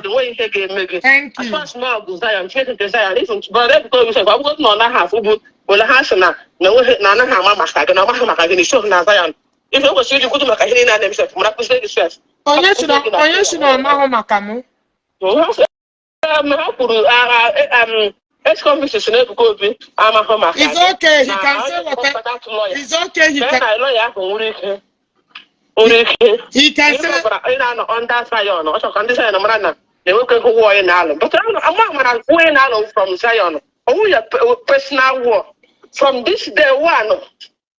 Thank you. As small as I am taking desire, listen to God, because I was not half of well, a hasana, no, Nana Hama, no Mahagan, so Nazayan. If it was you, could make a hidden and himself, when I was saying stress. Oh, yes, Mahomakamu. Ex-conversation go be. I'm a home. It's okay. He can say whatever. It's okay. He can. He can say. On that Zion. Also, condition of Rana. They will go war in Ireland. But I'm going out from Zion. Only a personal war. From this day one,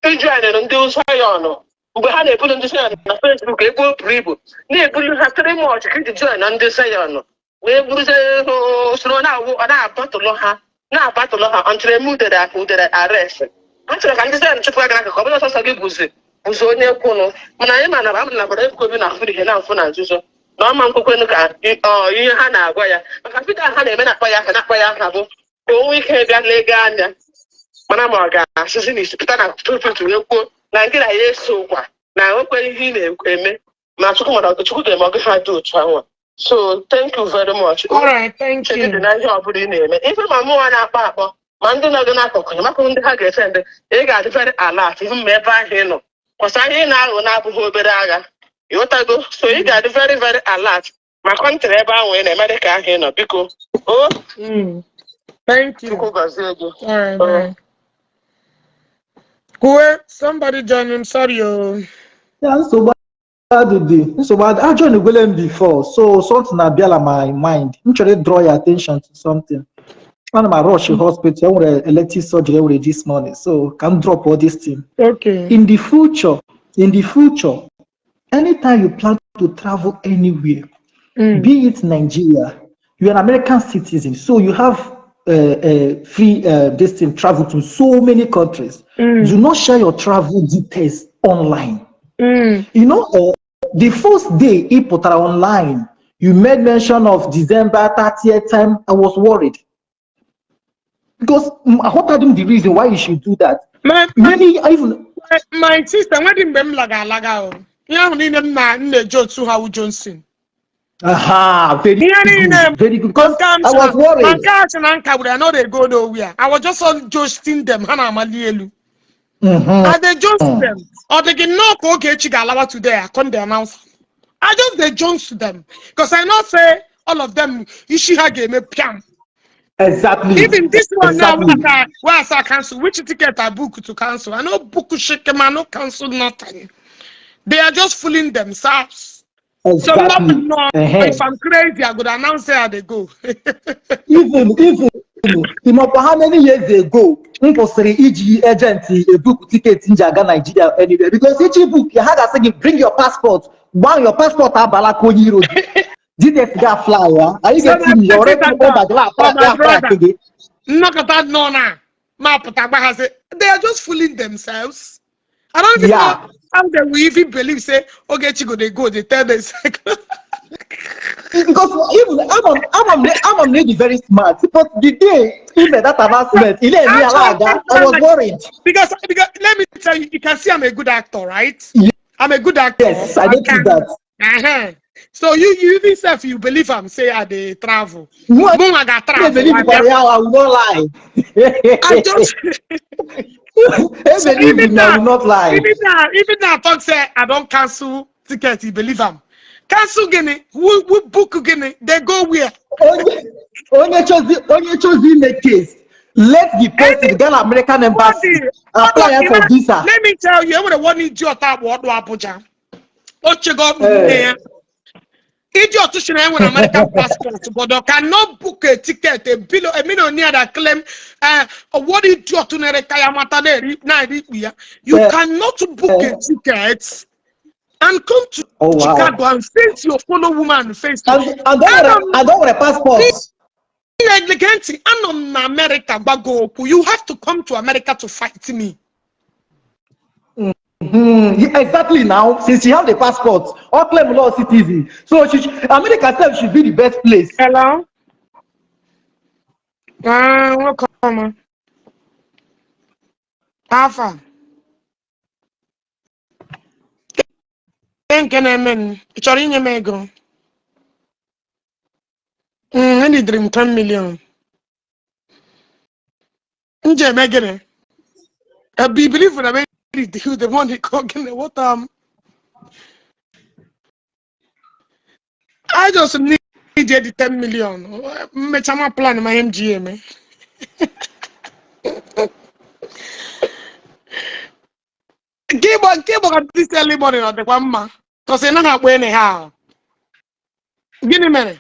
Israel and do Zion. We had a put in the Facebook. They go people. They will have 3 more to join on the Zion. We will say, so now I battle her. Now battle her until they moved that who did arrest. Until I understand to play like a couple of us again was on your corner. When I am an Abraham going out for the Hena for Nanzuso. No man could you Hannah, where I think I had a minute by a cabo. Oh, we can't get Legania. Manamaga, Sicily is put up to your poor. Nigeria is so what. Now, when he came, Matsuko, the children of the hard to travel. So thank you very much. All right, thank you. Even my mother, Papa, Mandana Ganako, Makunda send they got very alert, even me by him. Because I ain't now on Abu Beraga. You go, so you got very, very alert. My country about when America here, because thank you. All right. Who somebody join him, sorry. Yeah, so I joined the William before, so something that be on my mind. I'm trying to draw your attention to something. One of my rush hospital, I want elective surgery this morning, so can drop all this thing. Okay. In the future, anytime you plan to travel anywhere, be it Nigeria, you're an American citizen, so you have free distance travel to so many countries. Do not share your travel details online. You know, the first day he put her online, you made mention of December 30th time. I was worried because I told him the reason why you should do that. My sister, what in them laga? You need them na Johnson how Johnson. Aha, very good. Because I was worried. My cousin and Uncle, I know they go nowhere. I was just on joking them. Hana Malielu. I they jones to them. Or they can knock okay chigalawa today. I can't announce. I just they jones to them. Because I not say all of them Ishiha game piam. Exactly. Even this one now, Exactly. where I cancel, which ticket I book to cancel? I know book shake I no cancel nothing. They are just fooling themselves. So love Exactly. no. If I'm crazy, I could announce where they go. Even how many years ago, compulsory EG agent a book ticket in Jaga Nigeria anywhere because each book you had to say bring your passport. One your passport Balakoni road. Did they fly? Are you So my getting me? You already president, on the my brother, again. knock at that no now. They are just fooling themselves. I don't even know Yeah. how they will even believe. Say, okay, Chico, they go. They tell them. Because even I'm lady very smart. But the day he made that announcement, I was worried. Because let me tell you, you can see I'm a good actor, right? I'm a good actor. Yes, I I noticed can. that. So you even self you believe I'm say I they travel. No, I Boom, I got don't travel. believe I for real. I will not lie. I just I so believe in me. I will not lie. even now, talk say I don't cancel ticket. You believe I'm cancel Guinea. We book Guinea. They go where? Only chose in the case. Let the person, the Ghana American embassy, Anybody, apply for visa. let me tell you, I'm the one idiot that what do Abuja. What you got Uh, idiot to shine with American passport, but they cannot book a ticket. A millionaire that claim, what idiot to you cannot book a ticket and come to oh Chicago wow! and face your fellow woman face to. And don't want a passport. Negligent, I'm not America, but go. You have to come to America to fight me. Yeah, exactly now, since she have the passport, all claim law citizen. So America self should be the best place. Hello? Welcome. Alpha. Thank you, man. It's already in your ego. I need dream 10 million. Nje megere. I believe when I made the money cooking what I just need the 10 million. My plan my MGA me. Keyboard at this early morning or the one man. Because you're not going anyhow. Give me a minute.